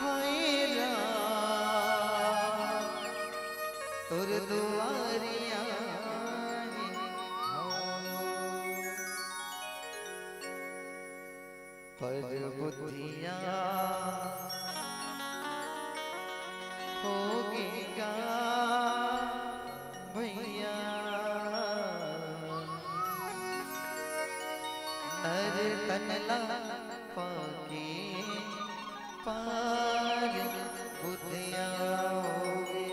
हाय राम, तोर दुआरिया हो। पर बुद्धिया होगे गा भैया, नर तन ला पाके पार बुद्धिया होगे।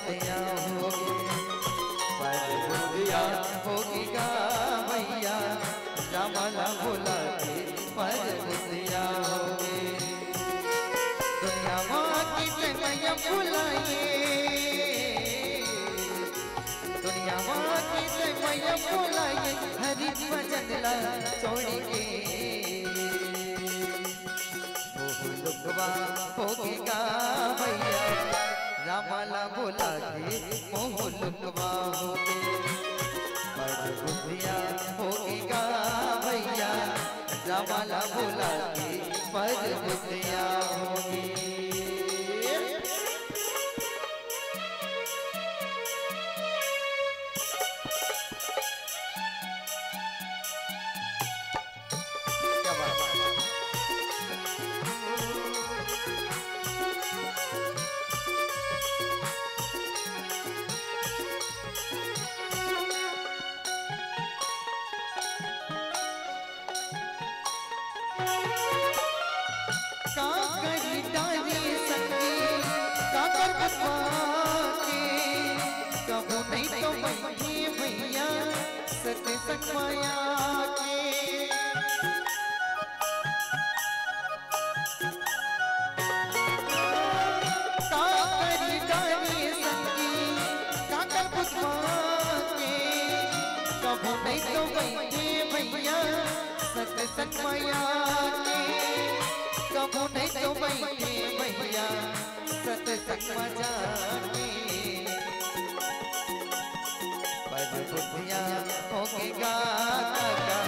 बुधिया होगे, पर बुधिया होगे गा भैया, रामा ला भुला के पर बुधिया होगे। दुनिया मा के ते मैया भुलाए, दुनिया मा के ते मैया भुलाए, हरि भजन ला छोड़ के। मोह लुकवा होगे गा भैया, रामा ला भुला के मोह लुकवा होगे। पर बुधिया होगे गा भैया, रामा ला भुला के पर बुधिया होगे। क्या बात है। का करी डारे संगी, का कर बतवा के, कभू नहीं तो बहिनी भैया, सतसंग माया के। का करी डारे संगी, का कर बतवा के, कभू नहीं तो बहिनी भैया, सतसंग माया के। कभू नहीं तो बहिनी भैया, सतसंग मा जाके। पर बुधिया होगे गा काका,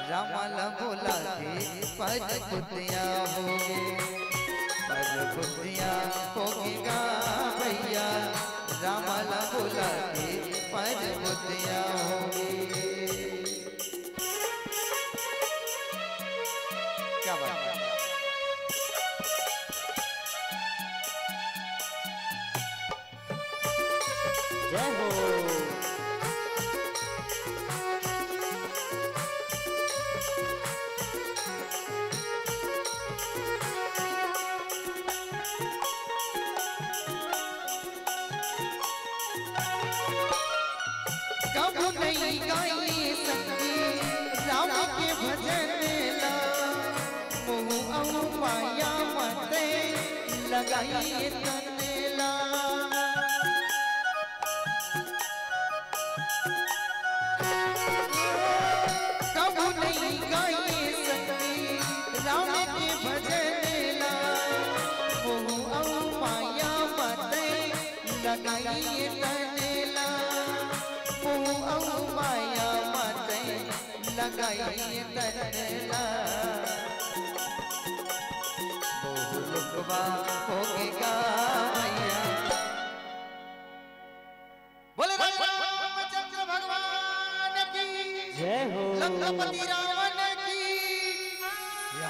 रामा ला भुला के पर बुधिया होगे। पर बुधिया होगे गा भैया, रामा ला भुला के पर बुधिया होगे। क्या बात है। जय हो। कभू नहीं गाए संगी राम के भजन ला, मोह अउ माया मते लगाए तन ला। कभू नहीं गाए संगी राम के भजन ला, मोह अउ माया मते लगाए तन ला, मोह अउ माया मते लगाए तन ला। मोह लुकवा होगे गा भैया। बोले रामचंद्र भगवान की। जय हो। लंकापति रावण की। या।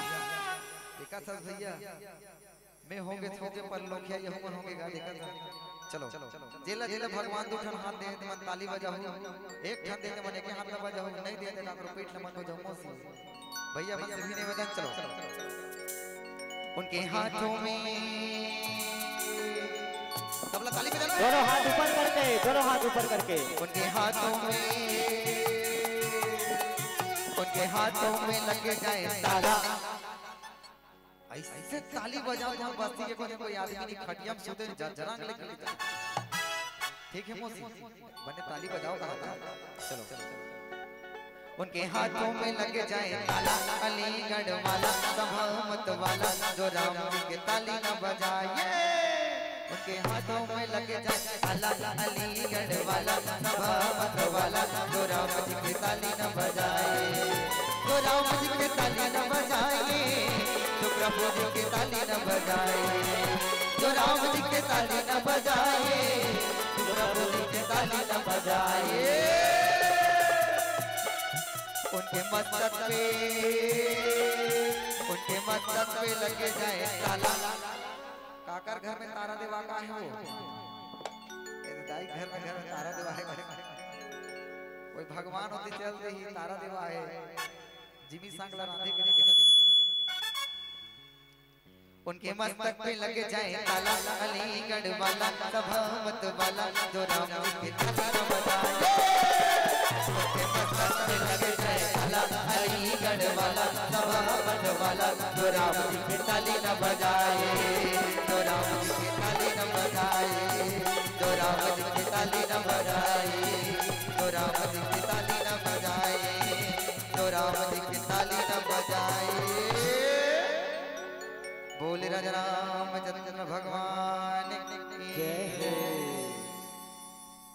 देखा था भैया, मैं होगे थोगे पर लोखिया यहू मन होगे गा, देखा था। चलो, जेला जेला भगवान दू ठन हाथ दे, ते मन ताली बजाहू, एक ठन दे, ते मन एक हाथ ला बजाहू, नहीं दे, ते काकरो पीठ ला मत बजाहू, मौसी। भैया मन से भी निवेदन, चलो। उनके हाथों में, सबला ताली बजाना है। दोनों हाथ ऊपर करके, दोनों हाथ ऊपर करके। उनके हाथों में, उनके हाथों में लग जाए ताला। ऐसे ताली बजाओ, जहाँ बस्ती के कोने कोई आदमी नहीं, खटिया में सोते जा-, जरांग लेके। ठीक है मौसी, बने ताली बजाओ कहा था। चलो। उनके हाथों में लग जाए ताला, अलीगढ़ वाला, संभव मत वाला, जो राम जी के ताली न बजाए। उनके हाथों में लग जाए ताला, अलीगढ़ वाला, संभव मत वाला, जो राम जी के ताली न बजाए। जो राम जी के ताली न बजाए, जो प्रभु जी के ताली न बजाए, जो राम जी के ताली न बजाए, जो प्रभु जी के ताली न बजाए। उनके मस्तक पे, उनके मस्तक पे लग जाए ताला। काकर घर में तारा देवा का है वो? ए दाई घर में, घर में तारा देवा है। कोई भगवान होती चल रही तारा देवा है। जिमी संग ला रांधे करी के। उनके मस्तक पे लग जाए ताला, अलीगढ़ वाला, सभावत वाला, जो राम जी के ताली न बजाए। उनके मस्तक पे लग जाए ताला, अलीगढ़ वाला, सभावत वाला, जो राम जी के ताली न बजाए, जो राम जी के ताली न बजाए, जो राम जी के ताली न बजाए, जो राम जी के ताली न बजाए, जो राम जी के ताली न बजाए। बोल राजा रामचंद्र भगवान की जय हो।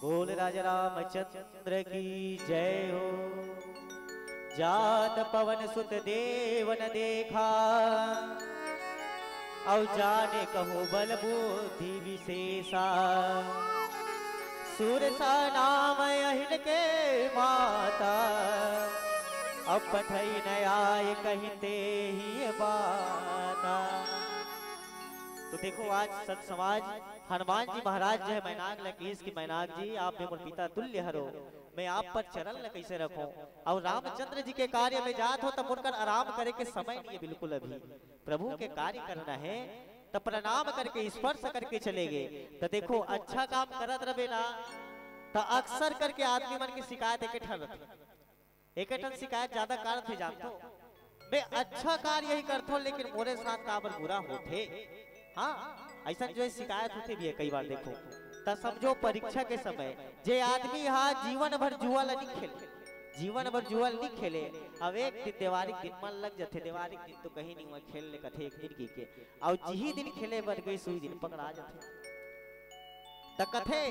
बोल राजा रामचंद्र की जय हो। जात पवन सुत देव न देखा, अउ जाने कहूँ बल बुद्धि विशेषा। सुरसा नाम अहिन के माता, अब पठई न आय कहिते ही बाता। तो देखो, आज संत समाज, हनुमान जी महाराज जो है मैनाक ल किहिस कि मैनाक जी, आप भी मोर पिता तुल्य हरो, मैं आप पर चरण ल कैसे रखूं? और रामचंद्र जी के कार्य में जात हो तब उनकर आराम करे के समय नहीं है बिल्कुल, अभी प्रभु के कार्य करना है। तब प्रणाम करके स्पर्श करके चले गए। तो देखो, अच्छा काम करत रहे ना, तो अक्सर करके आदमी मन की शिकायत एक ठन रथे। एक ठन शिकायत ज्यादा कारत हे जानथो, मैं अच्छा कार्य ही करथो लेकिन मोरे साथ काबर बुरा होथे। हाँ, ऐसा जो है शिकायत होथे भी है कई बार। देखो, त समझो परीक्षा के समय जे आदमी हा जीवन भर जुआ ला नहीं खेले, जीवन भर जुआ ला नहीं खेले, अब एक दिन देवारी के दिन मन लग जाथे, देवारी के दिन तो कहीं नहीं हुआ खेल ले कथे एक दिन की के, और जिही दिन खेले बर गई सुई दिन पकड़ा जाथे। त कथे,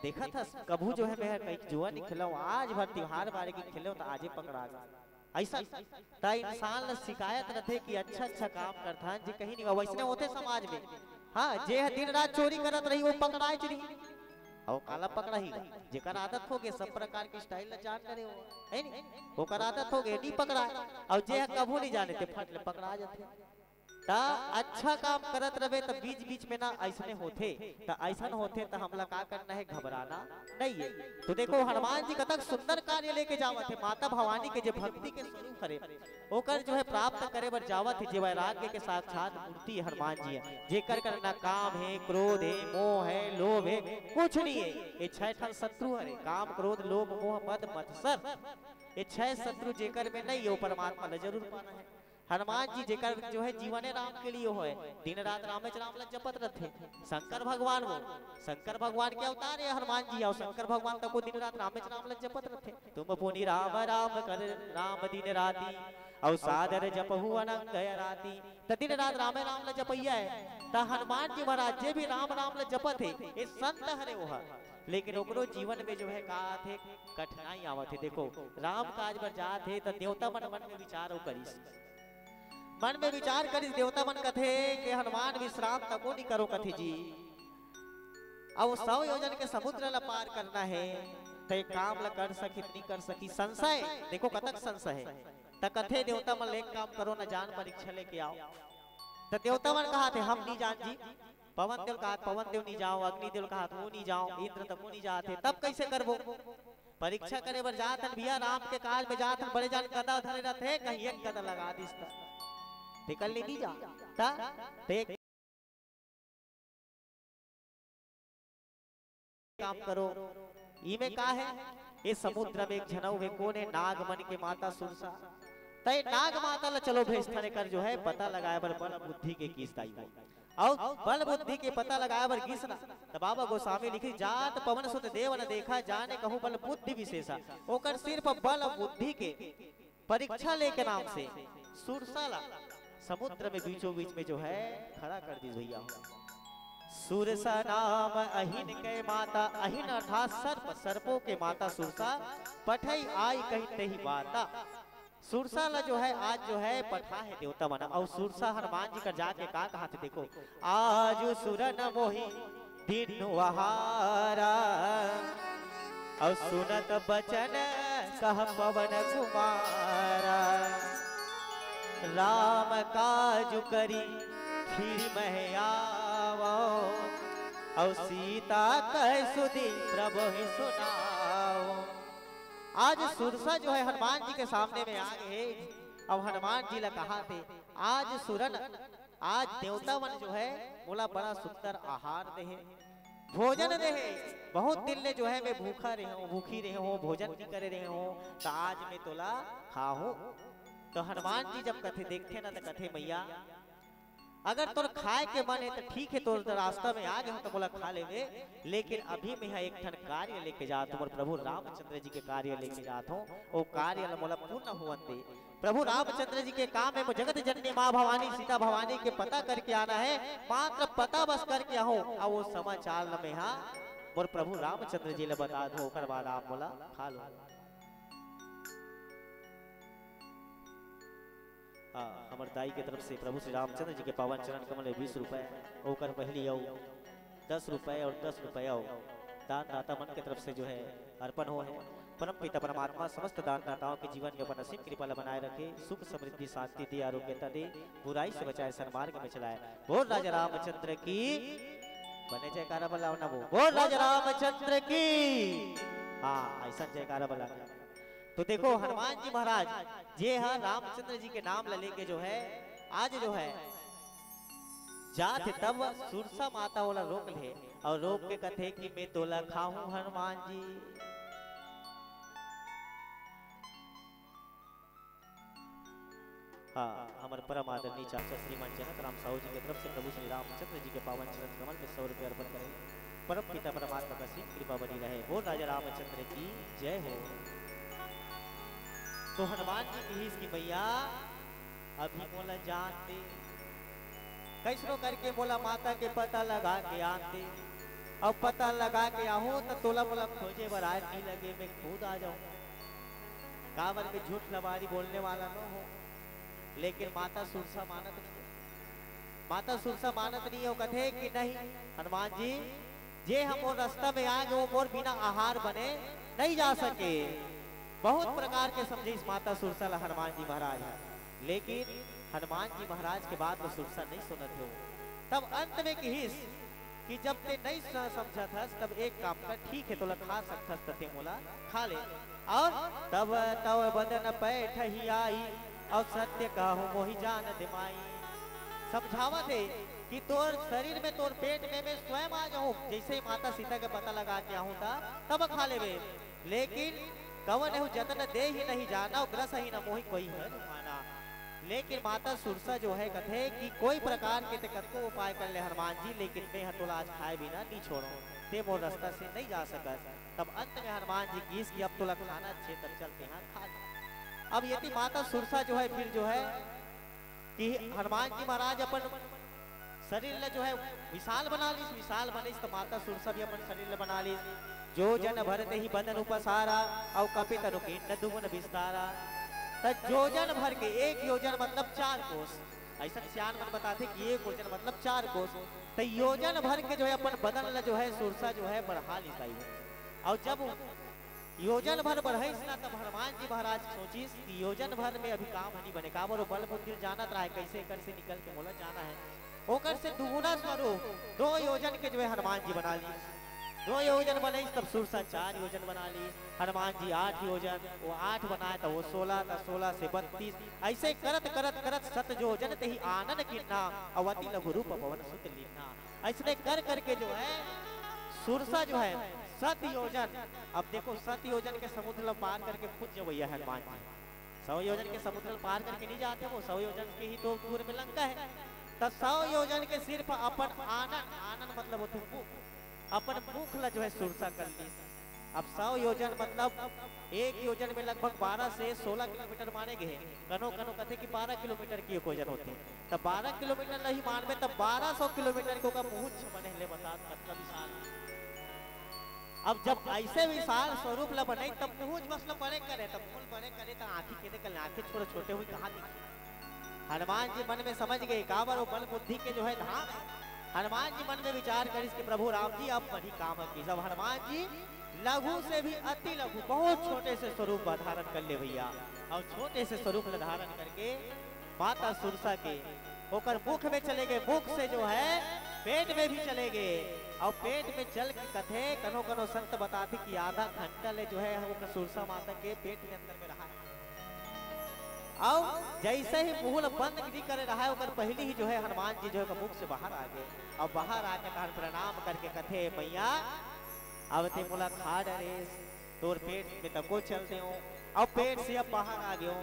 देखत हस, कभू जो है मैं कहीं जुआ नहीं खेला हूँ, आज भर त्योहार बारे की खेले हूँ, त आजे पकड़ा गा। ऐसा त इंसान ल शिकायत रथे कि अच्छा अच्छा काम करथन जी, कहीं नहीं हुआ। वैसने होथे समाज में। हाँ, जे ह दिन रात चोरी करत रही, वो पकड़ाए च नहीं। और काला पकड़ाही गा? जेकर आदत हो गए, सब प्रकार की स्टाइल ल जान करे हो, है नहीं? ओकर आदत हो गए, नहीं पकड़ाए। और जे ह कभू नहीं जाने, ते फट ले पकड़ा जाथे। त अच्छा काम करत रहे त बीच बीच में ना ऐसने होथे, त ऐसन होथे त हमला का करना है? घबराना नहीं है। तो देखो, हनुमान जी कतक सुंदर कार्य लेके जावत हे, माता भवानी के जे भक्ति के स्वरूप हरे, ओकर जो है प्राप्त करे बर जावत हे, जे वैराग्य के साक्षात मूर्ति हनुमान जी है, जेकर कर ना काम है, क्रोध है, मोह है, लोभ है, कुछ नहीं है। ये छह ठन शत्रु हरे, काम, क्रोध, लोभ, मोह, मद, मत्सर, ये छह शत्रु जेकर में नहीं है, वो परमात्मा ल जरूर पाना है। हनुमान जी जेकर जो है जीवने राम के लिए होय, दिन रात रामेच राम ला जपत रथे। शंकर भगवान वो, शंकर भगवान के अवतार है हनुमान जी, और शंकर भगवान तको दिन रात रामेच राम ला जपत रथे। तुम पुनि राम राम कर राम दिन राती, और सादर जपहु अनंग राती। त दिन रात रामे राम ला जपैया है। त हनुमान जी महाराज जे भी राम राम ला जपत हे, ये संत हरे वो ह। लेकिन ओकरो जीवन में जो है का आथे, कठिनाई आवत हे। देखो, राम काज बर जात हे त देवता मन मन में विचार अउ करिस। मन में विचार करिस, देवता मन कथे कि हनुमान विश्राम तको नी करो कथे जी। अब सौ योजन के समुद्र ला पार करना है, त एक काम ला कर सकी, नी कर सकी, संशय। देखो कतक संशय है। त कथे देवता मन, एक काम करो ना, जान परीक्षा लेके आओ। त देवता मन कहा थे, हम नी जान जी। पवन देव कहा, पवन देव नी जाओ, अग्नि देव कहा, वो नी जाओ, इंद्र तक नी जाते, तब कैसे करबो? परीक्षा करे बर जात हन भैया, राम के काज में जात हन, बड़े जान गदा धरे रहते, कहीं एक गदा लगा दिस त निकल ले नी जा। त, त एक काम करो, ई में का है? ये समुद्र में एक झनऊ है, कोन है? नाग मन के माता सुरसा। त ये नाग माता ला चलो भेजथन, एकर जो है पता लगाए बर बल बुद्धि के किस दाई हो। अउ बल बुद्धि के पता लगाए बर गिस ना, त बाबा गोस्वामी लिखी, जात पवन सुत देव न देखा, जाने कहूँ बल बुद्धि विशेषा। ओकर सिर्फ बल बुद्धि के परीक्षा लेके नाम से सुरसा ला समुद्र में बीचों बीच में जो है खड़ा कर दिस भैया। सुरसा नाम अहिन के माता, अहिन अर्थात सर्प, सर्पों के माता सुरसा, पठई आई कही तेही बाता। सुरसा ला जो है आज जो है पठा है देवता मन, अउ सुरसा हनुमान जी कर जाके का कहा थे, देखो, आज सुरन मोहि दीन्हु आहारा, अउ सुनत बचन कह पवन कुमारा। राम काजु करी फिर मह आवो, अउ सीता कह सुधि प्रभु ही सुनाओ। आज सुरसा जो है हनुमान जी के सामने में आ गए हे। अब हनुमान जी ला कहा थे, आज सुरन, आज देवता मन जो है मोला बड़ा सुंदर आहार दे हे, भोजन दे हे। बहुत दिन ले जो है मैं भूखा रहे हूँ, भूखी रहे हूँ, भोजन नहीं करे रहे हूँ, तो आज मैं तोला खाहूँ। तो हनुमान जी जब कथे, देखथे ना, तो कथे, "मैया, अगर तोर खाए के मन है तो ठीक है, तोर रास्ता में आ गए हो तो मोला खा लेवे, लेकिन अभी मैं यहाँ एक ठन कार्य लेके जात हूँ, मोर प्रभु रामचंद्र जी के कार्य लेके जात हूँ, वो कार्य ला मोला पूर्ण होवन दे।" प्रभु रामचंद्र जी के काम में जगत जननी माँ भवानी सीता भवानी के पता करके आना है, मात्र पता बस करके आहूँ, अउ वो समाचार ल मेहा मोर प्रभु रामचंद्र जी ल बता दो, ओकर बाद आप मोला खा लो। हाँ, हमर दाई के तरफ से प्रभु श्री रामचंद्र जी के पावन चरण कमल में बीस रुपए, ओकर पहली अउ दस रुपए और दस रुपए और दानदाता मन के तरफ से जो है अर्पण हो है। परम पिता परमात्मा समस्त दानदाताओं के जीवन में अपन असीम कृपा ला बनाए रखे, सुख समृद्धि शांति दे, आरोग्यता दे, बुराई से बचाए, सन्मार्ग में चलाए। बोल राजा रामचंद्र की, बने जयकारा बलाओ ना वो, बोल राजा रामचंद्र की। हाँ, ऐसा जयकारा बला। तो देखो हनुमान जी महाराज जे हा रामचंद्र जी के नाम ला लेके जो है, आज जो है जात हे, तब सुरसा माता ओला रोक ले और रोक के कथे कि मैं तोला खाहूं हनुमान जी। हाँ, हमर परम आदरणीय चाचा श्रीमान जनक राम साहू जी के तरफ से प्रभु श्री रामचंद्र जी के पावन चरण कमल में सौ रुपये अर्पण करे। परम पिता परमात्मा का असीम कृपा बनी रहे। बोल राजा रामचंद्र की जय हो। तो हनुमान जी कहिस कि भैया, अभी मोला जान दे, कैसनो करके मोला माता के पता लगा के आन दे। अब पता लगा के आहूं त तोला मोला खोजे बर आए नहीं लगे, मैं खुद आ जाऊं। काबर के झूठ लबारी बोलने वाला न हो, लेकिन माता सुरसा मानत नहीं। माता सुरसा मानत नहीं हो, कथे कि नहीं हनुमान जी, जे हम वो रास्ता में आ गए, वो मोर बिना आहार बने नहीं जा सके। बहुत प्रकार के समझे इस माता सुरसा ला हनुमान जी महाराज है, लेकिन हनुमान जी महाराज के बात ला सुरसा नहीं सुनत हो। तब अंत में कहिस कि जब ते नहीं स-, समझत हस, तब एक काम कर, ठीक है, तोला खा सकत हस, त ते मोला खा ले। और तब तव बदन पैठ ही आई, और सत्य कहूं मोहि जान दे माई। समझावत हे कि तोर शरीर में, तोर पेट में मैं स्वयं आ जाऊं, जैसे ही माता सीता के पता लगा के आहूं ता तब खा लेबे। लेकिन कवन एहू जतन देहि नहीं जाना, और ग्रस ही न मोहि कोई है माना। लेकिन माता सुरसा जो है कथे कि कोई प्रकार के ते कतको उपाय कर ले हनुमान जी, लेकिन मैं ह तोला आज खाए बिना नहीं छोड़ो, ते मोर रास्ता से नहीं जा सकत। तब अंत में हनुमान जी कहिस कि अब तोला खाना छे, तब चलते हैं खा ले। अब यदि माता सुरसा जो है फिर जो है कि हनुमान जी महाराज अपन शरीर ला जो है विशाल बना लीस, विशाल बनिस तो माता सुरसा भी अपन शरीर ला बना लीस। जो जन भरत ही बदन उपसारा, और कपि तनु कीट दुगुन विस्तारा। त योजन भर के, एक योजन मतलब चार कोस, ऐसा सियान मन बताथे कि एक योजन मतलब चार कोस। त योजन भर के जो है अपन बदन ला जो है सुरसा जो है बढ़ा लीस आई। और जब योजन भर बढ़ाइस ना, तब हनुमान जी महाराज सोचिस कि योजन भर में अभी काम नहीं बने, काबर वो बल बुद्धि जानत रहा है, कैसे कर से निकल के मोला जाना है। ओकर से दुगुना स्वरूप दो योजन के जो है हनुमान जी बना ली। दो योजन बनाइस, तब सुरसा चार योजन बना ली। हनुमान जी आठ योजन, वो आठ बनाए तो वो सोलह, तो सोलह से बत्तीस, ऐसे करत करत करत सत योजन ते ही आनन किन्ना, अवति लघु रूप पवन सुत लीना। ऐसने कर करके जो है सुरसा जो है सत योजन, अब देखो सत योजन के समुद्र ला पार करके खुद जवैया हनुमान जी। सौ योजन के समुद्र ला पार करके नहीं जाते वो, सौ योजन के ही तो दूर में लंका है। तो सौ योजन के सिर्फ अपन आनन, आनन मतलब होते मुख, अपन मुख ला जो है सुरसा कर ली। अब सौ योजन मतलब एक योजन में लगभग बारह से सोलह किलोमीटर माने गए हैं। कनो कनो कथे कि बारह किलोमीटर की एक योजन होती है, तब बारह किलोमीटर नहीं मानबे, तब बारह सौ किलोमीटर के ओकर मुहुच बने ले, बता कतना विशाल। अब जब ऐसे विशाल स्वरूप ला बने, तब मुहुच बस ला बड़े करे, तब मुहुच बड़े करे, तब आँखी के देख, आँखें छोड़ छोटे हुई कहाँ दिखी? हनुमान जी मन में समझ गए, काबर वो बल बुद्धि के जो है धाम है। हनुमान जी मन में विचार करिस कि प्रभु राम जी अब बड़ी काम की। जब हनुमान जी लघु से भी अति लघु, बहुत छोटे से स्वरूप धारण कर ले भैया, और छोटे से स्वरूप धारण करके माता सुरसा के ओकर मुख में चले गए, मुख से जो है पेट में भी चले गए, और पेट में चल के कथे कनो कनो संत बताथे कि आधा घंटा ले जो है ओकर सुरसा माता के पेट के अंदर में रहा। अउ जइसे ही मुंह ल बंद नइ करे रहय, ओकर पहिली ही जो हे हनुमान जी जो हे ओकर मुख से बाहर आ गे। अउ बाहर आके तहन प्रणाम करके कथे, "मइया, अब तें मोला खा डरेस, तोर पेट में तको चल देंव, अब पेट से अब बाहर आ गेंव,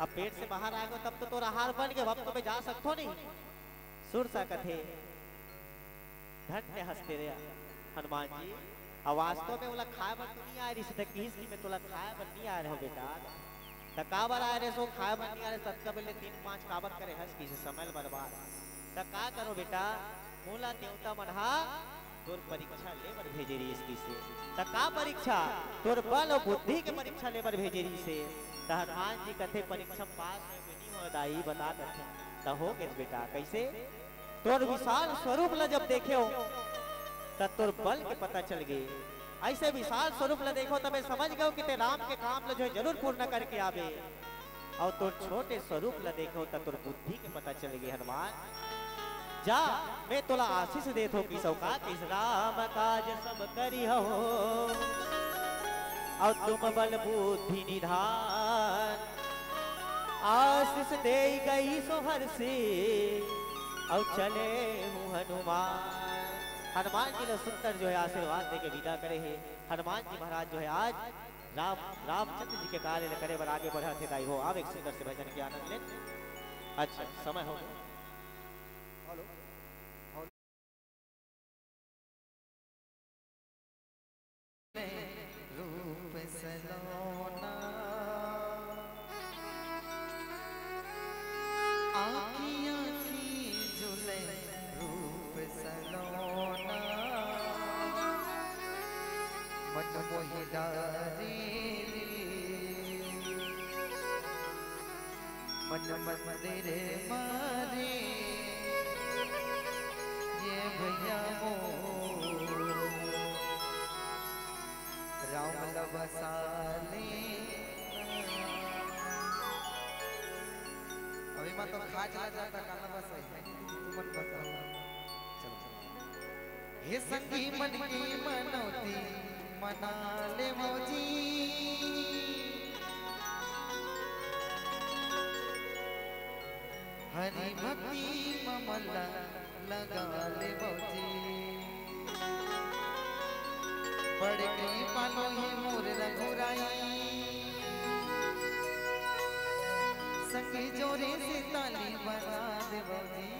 अब पेट से बाहर आ गेंव, तब तो तोर आहार बन गे, अब तो मैं जा सकथों नहीं।" सुरसा कथे, "धन्य हस तें रे हनुमान जी, अब वास्तव में ओला खाय बर तो नइ आय रिहिस, त किहिस कि मैं तोला खाय बर नइ आय रहेंव बेटा, त काबर आय रहेस, खाय बर नइ आय रहेस, ततका बेर ले तीन पांच काबर करे हस?" किहिस, "समय ल बर्बाद।" "त का करों बेटा, मोला देवता मन हा तोर परीक्षा ले बर भेजे रिहिस," किहिसे। "त का परीक्षा?" "तोर बल अउ बुद्धि के परीक्षा ले बर भेजे रिहिसे।" त हनुमान जी कथे, "परीक्षा पास होय के नइ होय दाई, बता देथे।" "त हो गे बेटा, कइसे?" "तोर विशाल स्वरूप ल जब देखेंव, त तोर बल के पता चल गे। अइसे विशाल स्वरूप ल देखेंव, त मैं समझ गेंव कि तें राम के काम ल जो हे जरूर पूर्ण करके आबे।" अउ तोर छोटे स्वरूप ल देखेंव त तोर बुद्धि के पता चल गे हनुमान। जा, मैं तोला आशीष देत हों किहिस। का किहिस? "राम काज सब करिहउ, अउ तुम बल बुद्धि निधान। आशीष देइ गई सो हरषि, अउ चले हूँ हनुमान।" हनुमान जी ल सुंदर जो हे आशीर्वाद देके विदा करे हे। हनुमान जी महाराज जो हे आज राम, रामचंद्र जी के कार्य ल करे बर आगे बढ़त हे। दाई हो, अब एक सुंदर से भजन के आनंद ले। अच्छा, समय हो गे। रूप सलोना, आँखी आँखी झूले रूप सलोना, मन मोहि डारे रे, मन मंदिर मारे, ये भैया मोर राम ल बसा ले। अभी मैं तो खाज ला जाता, काला बस है, तुमन बताओ। चलो। हे संगी मन के मनौती मना ले मौजी, हरि भक्ति म मन ला लगा ले मौजी। बड़ कृपा लो हे मोर रघुराई, संगी जोरे से ताली बजा दे मौजी।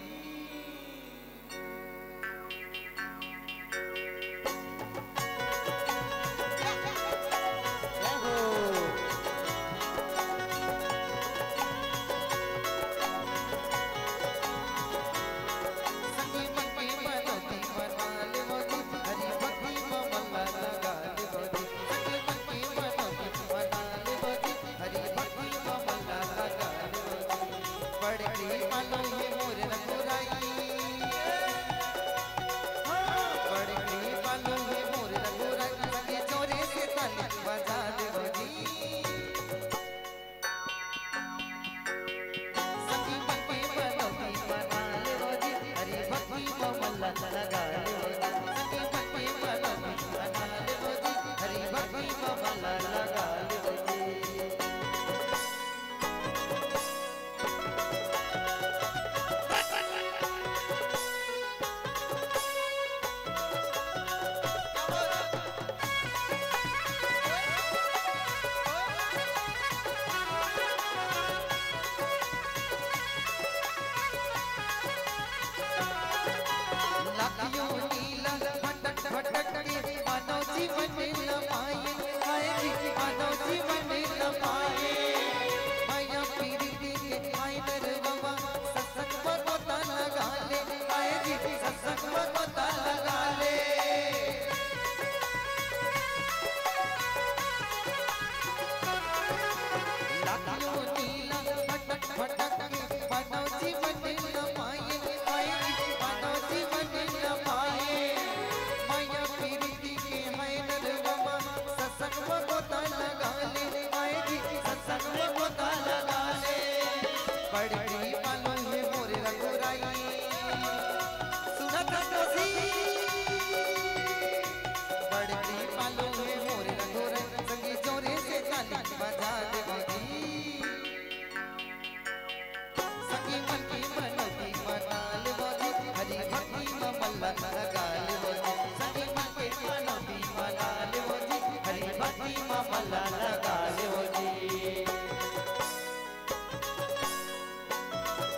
मल्ला लगा लो जी।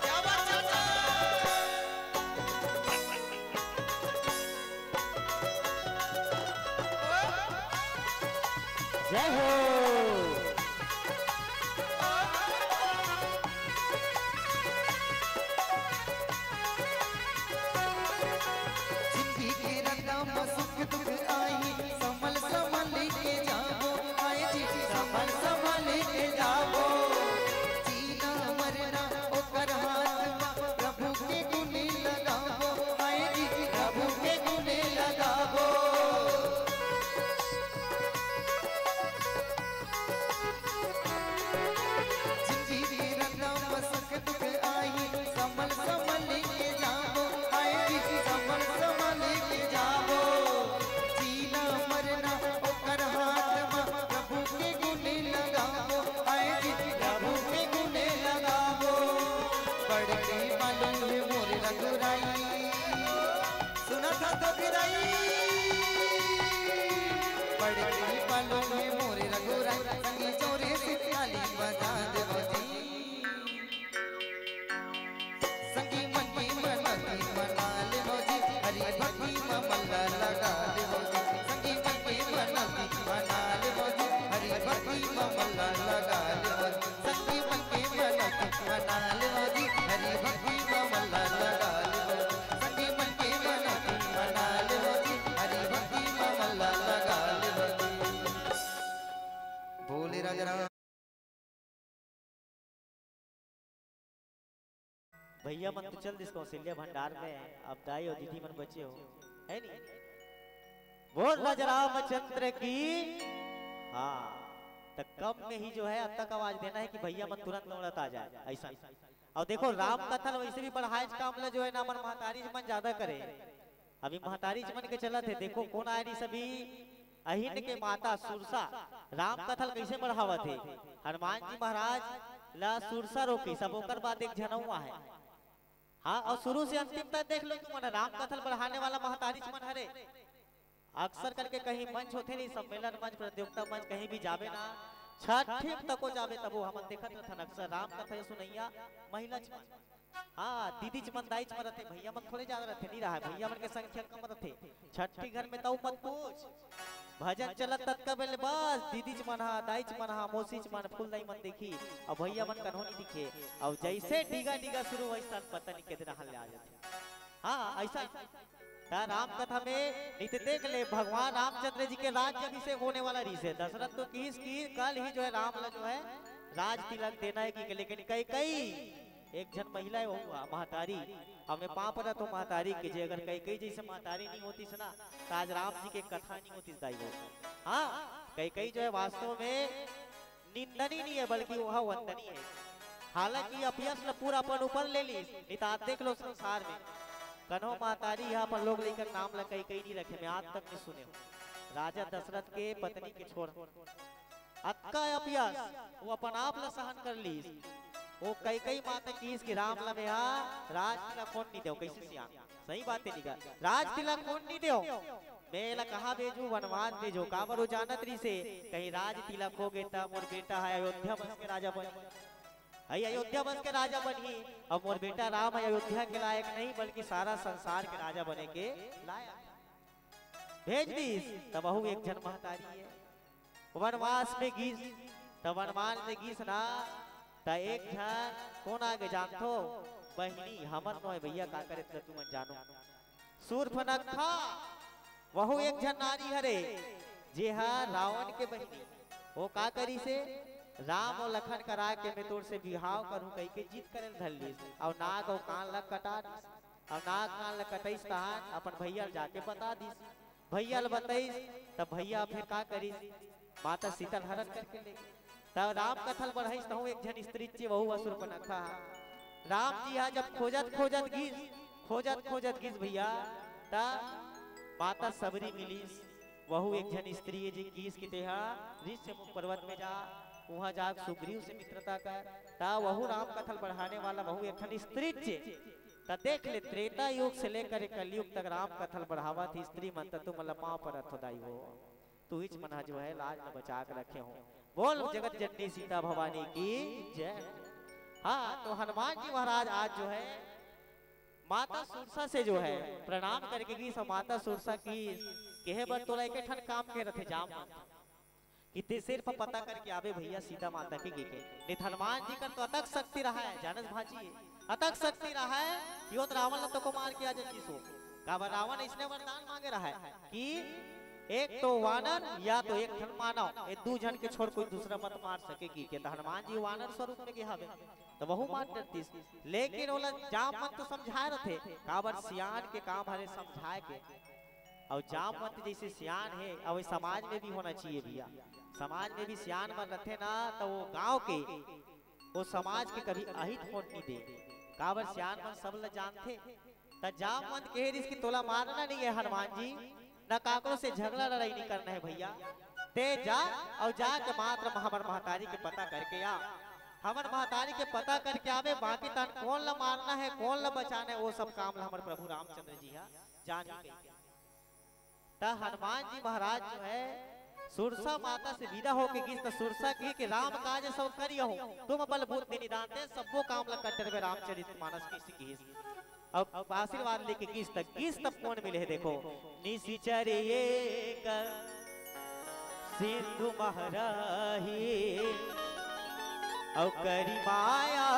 क्या बात है? जय हो। जिंदगी के रंगा म सुख दुख आही, संभल संभल के जाबो, हाय जी, संभल संभल के जाबो। जीना मरना ओकर हाथ म, प्रभु के गुण लगाबो, हाय जी, प्रभु के गुण लगाबो। जिंदगी के रंगा म सुख दुख आही, संभल संभल के जाबो, हाय जी, संभल संभल के जाबो। जीना मरना ओकर हाथ म, प्रभु के गुण लगाबो, हाय जी, प्रभु के गुण लगाबो। बड़की मालूम हे मोर रघुराई, सुनत हव तो गिराई। बड़की मालूम हे मोर रघुराई, संगी जोरे से ताली बजा देबो जी। संगी मन के मनौती मना लेबो जी, हरि भक्ति म मन ला लगा लेबो जी। संगी मन के मनौती मना लेबो जी, हरि भक्ति म मन ला लगा लेबो जी। संगी मन के मनौती मना लेबो जी, हरि भक्ति म मन ला लगा लेबो जी। संगी मन के मनौती मना लेबो जी, हरि भक्ति म मन ला लगा लेबो जी। बोले राजा राम। भैया मन तो चल दिस कौशल्या भंडार में, अब दाई अउ दीदी मन बचे हो, है नी? बोल राजा रामचंद्र की। हाँ, त कम में ही जो है अतक आवाज देना है कि भैया मन तुरंत दौड़त आ जाए, ऐसा। अउ देखो, राम कथा ल वैसे भी बढ़ाए काम ल जो है ना, हमर महतारी मन ज्यादा करे। अभी महतारी मन के चलत हे, देखो कोन आय रहिस अभी, अहिन के माता सुरसा राम कथा ल कइसे बढ़ावत हे। हनुमान जी महाराज ला सुरसा रोकिस, अब ओकर बाद एक झन अउ आहे। हाँ, अउ शुरू से अंतिम तक देख लो तुमन, राम कथा ल बढ़ाने वाला महतारी मन हरे। अक्सर करके कहीं मंच होथे नहीं, सम्मेलन मंच, प्रतियोगिता मंच, कहीं भी जाबे ना, छठे तको जाबे तबो हमन देखत रथन अक्सर राम कथा सुनइया महिला मन। हाँ, दीदीच मन, दाईच मन रथे, भैया मन थोड़े ज्यादा रथे, नहीं रहा है, भैया मन के संख्या कम रथे। छठी घर में तऊ मत पूछ, भजन चलत ततका बेले बस दीदीच मन हा, दाईच मन हा, मौसीच मन, फूलदाई मन दिखही, अउ भैया मन कन्हो नहीं दिखे। अउ जैसे डीगा डीगा शुरू होइस तहन पता नहीं के दिन हल्ले आ जाथे। हाँ, ऐसा। त राम कथा में नित देख ले, भगवान रामचंद्र जी के राज्य अभिषेक होने वाला रहिस हे। दशरथ तो किहिस कि कल ही जो है राम ला जो है राज तिलक देना है कि, लेकिन कैकई एक झन महिला हे, वो महतारी, अब मैं पाँव परत हों महतारी के, जे अगर कैकई जैसे महतारी नहीं होतिस ना, त आज राम जी के कथा नहीं होतिस दाई हो। हाँ, कैकई जो है वास्तव में निंदनीय नहीं है, बल्कि वो वंदनीय है। हालांकि अपयश ल पूरा अपन ऊपर ले लीस, नहीं त आज देख लो संसार में कन्हो महतारी ह अपन लोग लइका के नाम ल कैकई नहीं रखे, मैं आज तक नहीं सुने हों। राजा दशरथ के पत्नी के छोड़ अतका अपयश वो अपन आप ल सहन कर लीस। वो कैकई माता किहिस कि राम ल मेहा राज तिलक होन नहीं देव, कैसे सियान? सही बात हे, निका राज तिलक होन नहीं देव। मैं एला कहाँ भेजूं? वनवास भेजो। काबर वो जानत रहिस हे, कहीं राज तिलक हो गे त मोर बेटा ह अयोध्या वंश के राजा बनही। हई अयोध्या वंश के राजा बनही, अब मोर बेटा राम ह अयोध्या के लायक नहीं, बल्कि सारा संसार के राजा बने के लायक। भेज दीस, तब वहू एक झन महतारी हे। वनवास में गीस, त वनवास में गीस ना, त एक झन कोन आगे जानथो? बहिनी, हमर नोहे भैया, का करे त तुमन जानो। सूर्पनखा, वहू एक झन नारी हरे, जे ह रावण के बहिनी। वो का करिस हे? राम अउ लखन करा के मैं तोर से बिहाव करहूं कहिके जिद करे ल धर लीस, अउ नाक अउ कान ल कटा दीस। अउ नाक कान ल कटइस तहान अपन भैया ल जाके बता दीस। भैया ल बताइस, तब भैया फिर का करिस? माता सीता ल हरण करके ले गे। तब राम कथा ल बढ़ाइस, तहूं एक झन स्त्री चे, वहू ह सूर्पनखा। राम जी ह जब खोजत खोजत गीस, खोजत खोजत गीस भैया, त माता सबरी मिलिस। वहू एक झन स्त्री हे, जे गीस कि तेहा ऋष्यमूक पर्वत में जा, उहां जा सुग्रीव से मित्रता कर। त वहू राम कथा ल बढ़ाने वाला वहू एक झन स्त्री चे। त देख ले, त्रेता युग से लेकर कलयुग तक राम कथा ल बढ़ावत स्त्री मन, त तुमन ल पांव परत हों दाई हो। तुहिच मन ह जो है लाज ल बचा के रखे हो। बोल जगत जननी सीता भवानी की जय। हाँ, तो हनुमान जी महाराज आज जो है माता सुरसा से जो है प्रणाम करके गिस, माता सुरसा की कहे बर तोला एक ठन काम के रथे, जाम कि ते सिर्फ पता करके आबे भैया सीता माता के गिके। नित हनुमान जी कर तो अतक शक्ति रहा है, जानस भाजी, अतक शक्ति रहा है कि वो तो रावण ल तो को मार के आ जाती सो। काबर रावण इसने वरदान मांगे रहा है कि एक तो वानर या तो एक ठन मानव, ये दू झन के छोड़ कोई दूसरा मत मार सके गिके। तो हनुमान जी वानर स्वरूप में गे हवे, तो वहू मार डरतीस। लेकिन ओला जाम मन तो समझाए रथे, काबर सियान के काम हरे समझाए के। अउ जाम मन तो जैसे सियान हे, अउ समाज में भी होना चाहिए भैया। समाज में भी सियान मन रथे ना, तो वो गांव के, वो समाज के कभी अहित होन नहीं दे। काबर सियान मन सब ल जानथे। त जाम मन कहे रिस कि तोला मारना नहीं है हनुमान जी, न काकरो से झगड़ा लड़ाई नहीं करना है भैया। ते जा अउ जाके मात्र हमर महतारी के पता करके आ। हमर महतारी के पता करके आवे, बाकी तन कोन ल मारना है, कोन ल बचाना है, वो सब काम ल हमर प्रभु रामचंद्र जी हा जान ही गए। त हनुमान जी महाराज जो है सुरसा माता से विदा होके गिस, त सुरसा कही कि राम काज सब करियहु, तुम बल बुद्धि निदान दे, सबो काम ल कर डरबे रामचरित मानस की गिस। अब आशीर्वाद लेके गिस, त गिस तब कोन मिले है, देखो। निशिचर एक सिंधु महरही, अउ करी माया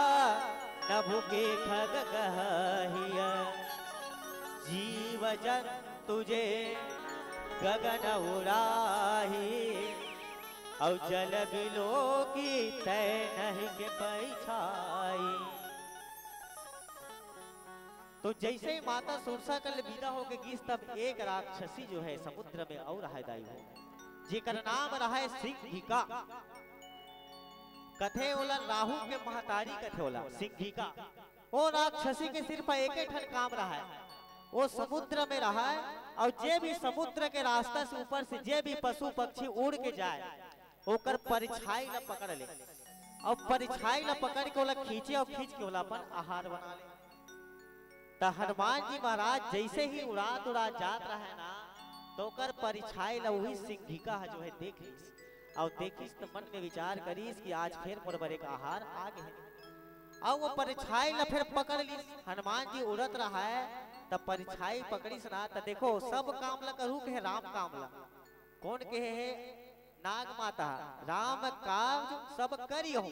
नभु के खग गहिया। जीव जंतु जे गगन उड़ाही, अउ जल बिलो की तय नहीं के पैछाई। तो जैसे ही माता सुरसा कल विदा होके गिस, तब एक राक्षसी जो है समुद्र में और हायदाई हो, जेकर नाम रहा है सिंहिका। कथे ओला राहु के महतारी कथे ओला सिंहिका। ओ राक्षसी के सिर्फ एके ठन काम रहा है, वो समुद्र में रहा है, और जे भी समुद्र के रास्ता से ऊपर से जे भी पशु पक्षी उड़ के जाए, ओकर परिछाई ल पकड़ ले, और परिछाई ल पकड़ के ओला खींचे और खींच के ओला अपन आहार बना ले। त हनुमान जी महाराज जैसे ही उड़ात उड़ात जात रहे ना, तो ओकर परिछाई ल वही सिंहिका ह जो है देख लिस, और देखिस त मन में विचार करिस कि आज फिर मोर बर एक आहार आ गए। और वो परिछाई ल फिर पकड़ लिस। हनुमान जी उड़त रहा है, त परिछाई पकड़िस ना, त देखो सब काम ल करू कहे राम काम ल। कोन कहे हे? नाग माता। राम काज सब करियो।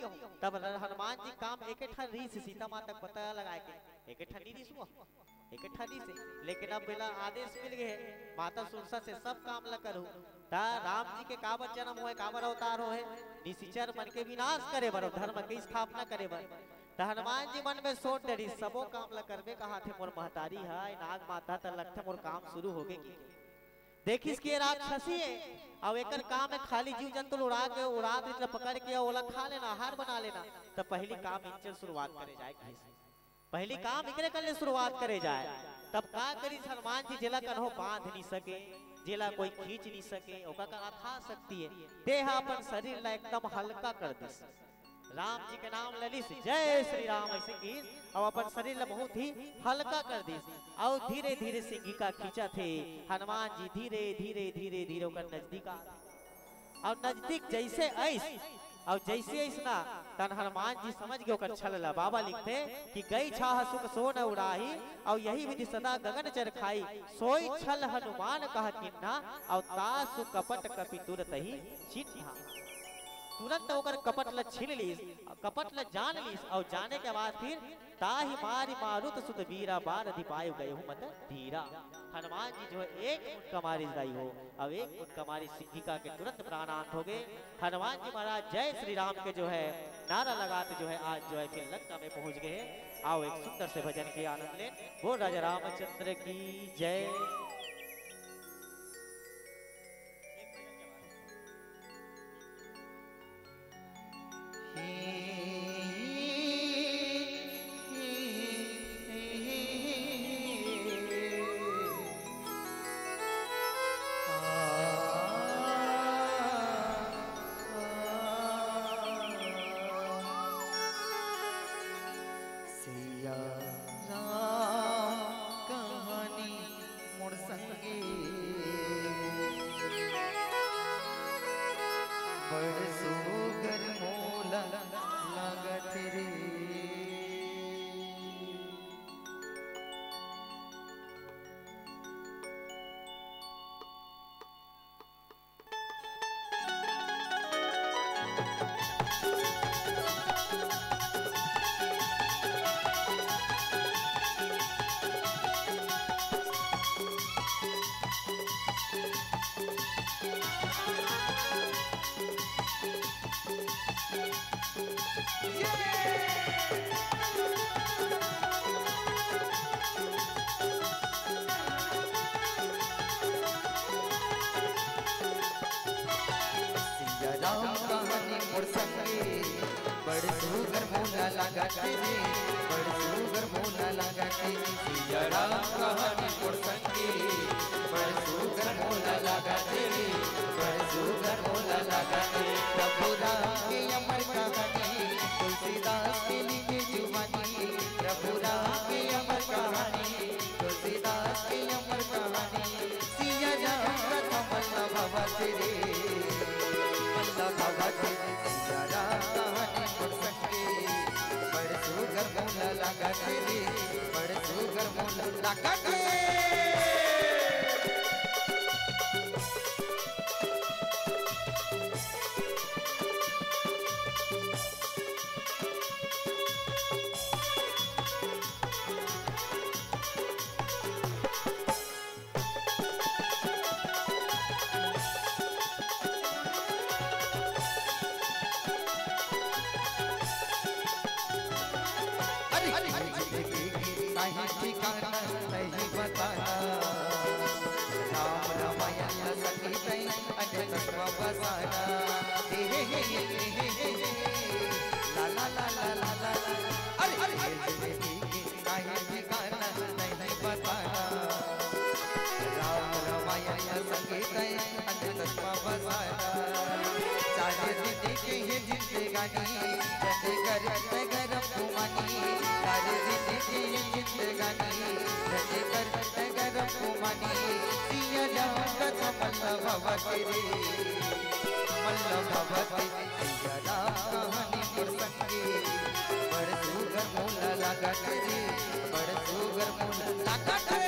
तब हनुमान जी काम एक ठन रीस, सीता माता के पता लगाए के एक ठन नहीं रीस वो, एक ठन रीस। लेकिन अब बेला आदेश मिल गए हे, माता सुरसा से सब काम ल करू। ता राम जी के काबर जन्म होए, काबर अवतार होए? निशिचर मन के विनाश करे बर, धर्म के स्थापना करे बर। त हनुमान जी मन में सोच डरिस, सबो काम ल करबे कहा थे मोर महतारी ह, नाग माता त लगथे मोर काम शुरू होगे कि। देखिस कि ये राक्षसी है, अब एकर काम है खाली जीव जंतु ल उड़ा के, उड़ा के पकड़ के ओला खा लेना, आहार बना लेना। त पहली काम इनसे शुरुआत करे जाए कहिस। पहली काम इकरे कर ले शुरुआत करे जाए। तब का करिस हनुमान जी, जेला कन्हो बांध नहीं सके, जेला कोई खींच नहीं सके, ओकर का अथाह शक्ति है, तेहा अपन शरीर ला एकदम हल्का कर दिस। राम जी के नाम ले लिस, जय श्री राम, ऐसे की, और अपन शरीर ला बहुत ही हल्का कर दिस। और धीरे धीरे सिंहिका खींचत हे। हनुमान जी धीरे धीरे धीरे धीरे ओकर नजदीक आ, और नजदीक जैसे आइस, और जैसे आइस ना, तन हनुमान जी समझ गए ओकर छल ला। बाबा लिखथे कि गई छाह सुख सोन उड़ाही, और यही विधि सदा गगन चरखाई, सोई छल हनुमान कह किन्हा, और तासु कपट कपि तुरत ही चिन्हा। तुरंत ओकर कपट ल छीन लीस, कपट ल जान लीस, और जाने के बाद फिर ताहि मारि मारुत सुत बीरा, बारधि पायो गयहु मत धीरा। हनुमान जी जो है एक मुटका मारिस दाई हो, अब एक मुटका मारिस सिंहिका के तुरंत प्राणांत हो गए। हनुमान जी महाराज जय श्री राम के जो है नारा लगाते जो है आज जो है फिर लंका में पहुंच गए हैं। आओ एक सुंदर से भजन के आनंद लें। बोल राजा रामचंद्र की जय। सिया राम कहानी मोर लागत रे। सिया राम कहानी मोर संगे, बड़ सुघर मोला लागत रे, बड़ सुघर मोला लागत रे। सिया राम कहानी मोर संगे, बड़ सुघर मोला लागत रे, बड़ सुघर मोला लागत रे। प्रभु राम के अमर कहानी, तुलसीदास के लिखे जुबानी। प्रभु राम के अमर कहानी, तुलसीदास के अमर कहानी। सिया राम कथा मन ल भावत रे, मन ल भावत रे। सिया राम कहानी मोर संगे, बड़ सुघर मोला लागत रे, बड़ सुघर मोला लागत रे। अरे, अरे, अरे, जिंदगी के काहीं ठिकाना नहीं बताना। राम रमायन ल संगीत अन चश्मा बसाना। हे, हे, हे। ला, ला, ला। अरे, अरे, अरे, जिंदगी के काहीं ठिकाना नहीं बताना। राम रमायन ल संगीत अन चश्मा बसाना। चार दिन के ये जिंदगानी, जते कर तै गरब गुमानी। चार दिन के ये जिंदगानी, जते कर तै गरब गुमानी। सिया राम कथा मन ल भावत रे, मन ल भावत रे। सिया राम कहानी मोर संगे, बड़ सुघर मोला लागत रे, बड़ सुघर मोला लागत रे।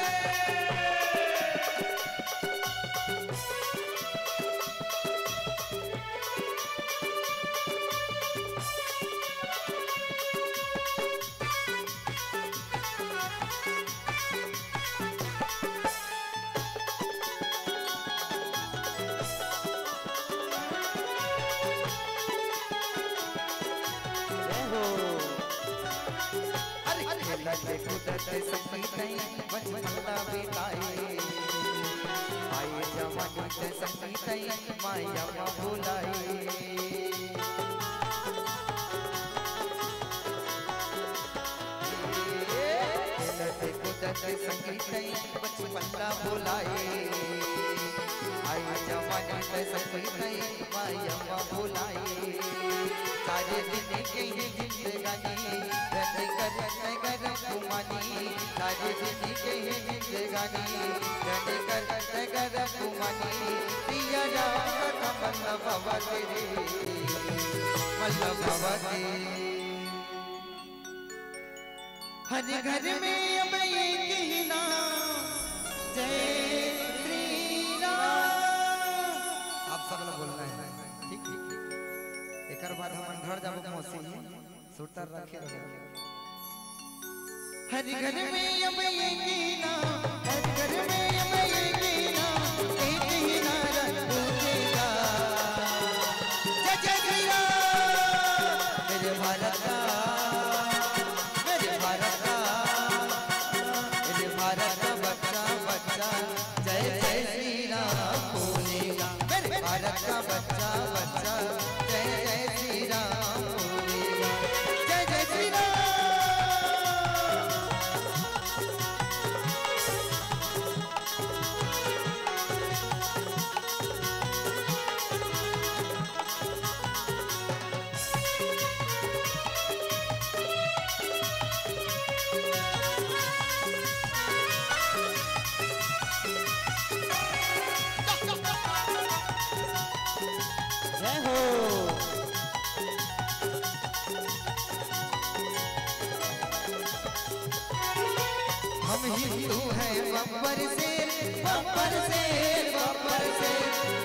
अरे, खेलत कूदत संगी तैं बचपन ला बिताए, आए जवानी तैं संगी तैं माया मा भुलाए। खेलत कूदत संगी तैं बचपन ला भुलाए, आए जवानी तैं संगी तैं माया मा भुलाए। सारे दिन के ये जिंदगानी, रन कर तै गरब गुमानी। सारे दिन के ये जिंदगानी, रन कर तै गरब गुमानी। सिया राम कथा मन ल भावत रे, मन ल भावत रे। हर घर में अब एक ही नाम, जय श्री राम। आप सब लोग बोलना है, ठीक, ठीक, ठीक। एकर बाद हमन घर जाबो मौसी, सुरता रखे रहो। हर घर में अब एक ही नाम, हर घर में अब एक ही नाम, एक ही नारा गूंजेगा। जय जय श्री राम, मेरे भारत का, मेरे भारत का, मेरे भारत का बच्चा, बच्चा, जय जय श्री राम बोलेगा। मेरे भारत का बच्चा, बच्चा, जय जय श्री राम बोलेगा। जय जय श्री राम।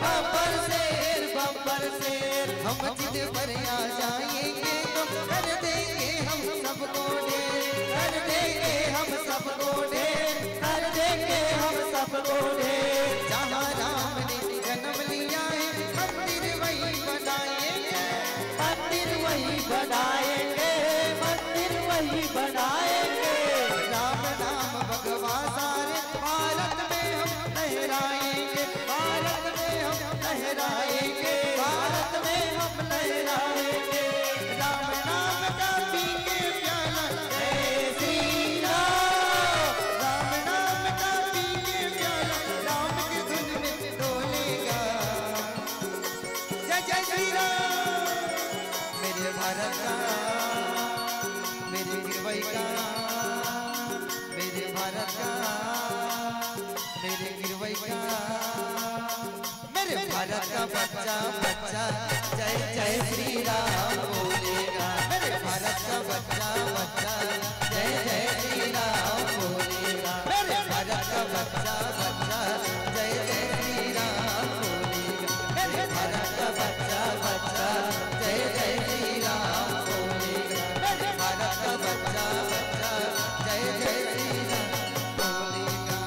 बब्बर शेर, बब्बर शेर, हम जिद पर आ जाएंगे तो कर देंगे हम सबको ढेर, कर देंगे हम सबको ढेर, कर देंगे हम सबको ढेर। जहाँ राम ने जन्म लिया है, मंदिर वही बनाएंगे, मंदिर वही बनाएंगे, मंदिर वही बनाएंगे। राम नाम भगवा सारे भारत में हम लहराएंगे, भारत में हम लहराएंगे, भारत में हम लहराएंगे। राम नाम का पी के प्याला, जय श्री राम, राम नाम का पी के प्याला, राम की धुन में डोलेगा। जय जय श्री राम। मेरे भारत का, मेरे गिरवई का, मेरे भारत का, मेरे गिरवई का, मेरे भारत का बच्चा बच्चा जय जय श्री राम बोलेगा। मेरे भारत का बच्चा बच्चा जय जय श्री राम बोलेगा। मेरे भारत का बच्चा बच्चा जय जय श्री राम बोलेगा। मेरे भारत का बच्चा बच्चा जय जय श्री राम बोलेगा। मेरे भारत का बच्चा बच्चा जय जय श्री राम बोलेगा।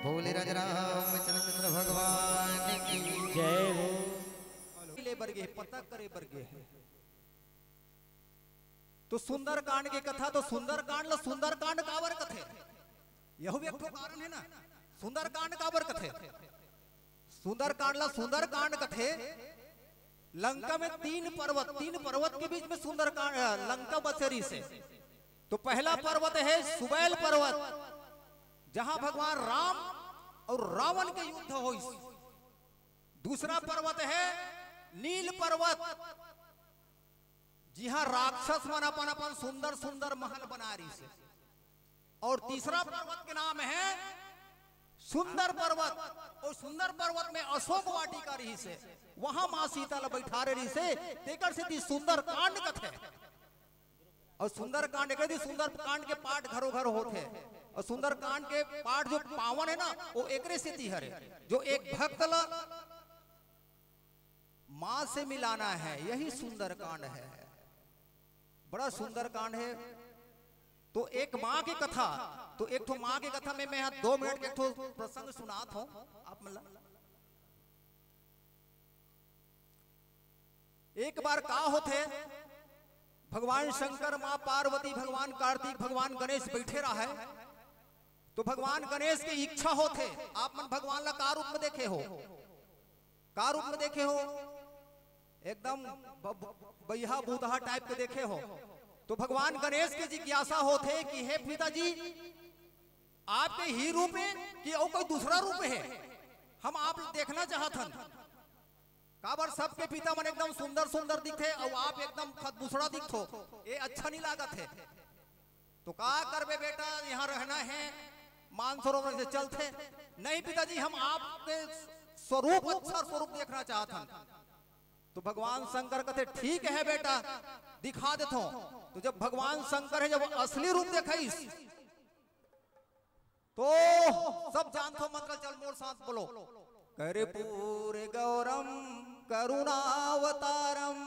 बोले राजा रामचंद्र भगवान की। जय हो। ले बर गे, पता करे बर गे हे। तो सुंदरकांड के कथा, तो सुंदरकांड ला सुंदरकांड काबर कथे? यहू भी एक ठो कारण हे ना, सुंदरकांड काबर कथे? सुंदरकांड ला सुंदरकांड कथे। लंका में तीन पर्वत, तीन पर्वत के बीच में सुंदरकांड, अ, लंका बसे रहिसे। तो पहला पर्वत हे सुबैल पर्वत, जहां भगवान राम और रावण के युद्ध होइस। दूसरा पर्वत हे नील पर्वत, जिहां राक्षस मन अपन अपन सुंदर सुंदर महल बना रहिसे। और तीसरा पर्वत के नाम हे सुंदर पर्वत। और सुंदर पर्वत में अशोक वाटिका रहिसे, वहां मां सीता ला बैठारे रहिसे, तेकर सेती सुंदरकांड कथे। और सुंदरकांड एकरे सेती, सुंदरकांड के पाठ घरो घर होथे। और सुंदरकांड के पाठ जो पावन हे ना, वो एकरे सेती हरे, जो एक भक्त ला मां से मिलाना है, यही सुंदरकांड है। बड़ा सुंदरकांड है। तो एक मां के कथा, तो एक ठो मां के कथा में मैं यहां दो मिनट के एक ठो प्रसंग सुनात हूं आप मन ला। एक बार का होथे, भगवान शंकर, मां पार्वती, भगवान कार्तिक, भगवान गणेश बैठे रहे, तो भगवान गणेश के इच्छा होथे। आप मन भगवान ला का रूप में देखे हो? का रूप में देखे हो? एकदम ब-, ब-, बइहा भूतहा टाइप के देखे हो। तो भगवान गणेश के जिज्ञासा होथे कि हे पिताजी, आपके ही रूप हे कि अउ कोई दूसरा रूप हे? हम आप देखना चाहत हन। काबर सबके पिता मन एकदम सुंदर सुंदर दिखथे अउ आप एकदम खतबुसड़ा दिखथो, ये अच्छा नहीं लागत हे। तो का करबे बेटा, यहां रहना हे, मानसरोवर से चलथे। नहीं पिताजी, हम आपके स्वरूप, अच्छा स्वरूप देखना चाहत हन। तो भगवान शंकर कथे, ठीक हे बेटा, दिखा देथों। तो जब भगवान शंकर हे, जब असली रूप देखाइस, तो सब जानथो मंत्र, चल मोर साथ बोलो। कर्पूर गौरम करुणावतारम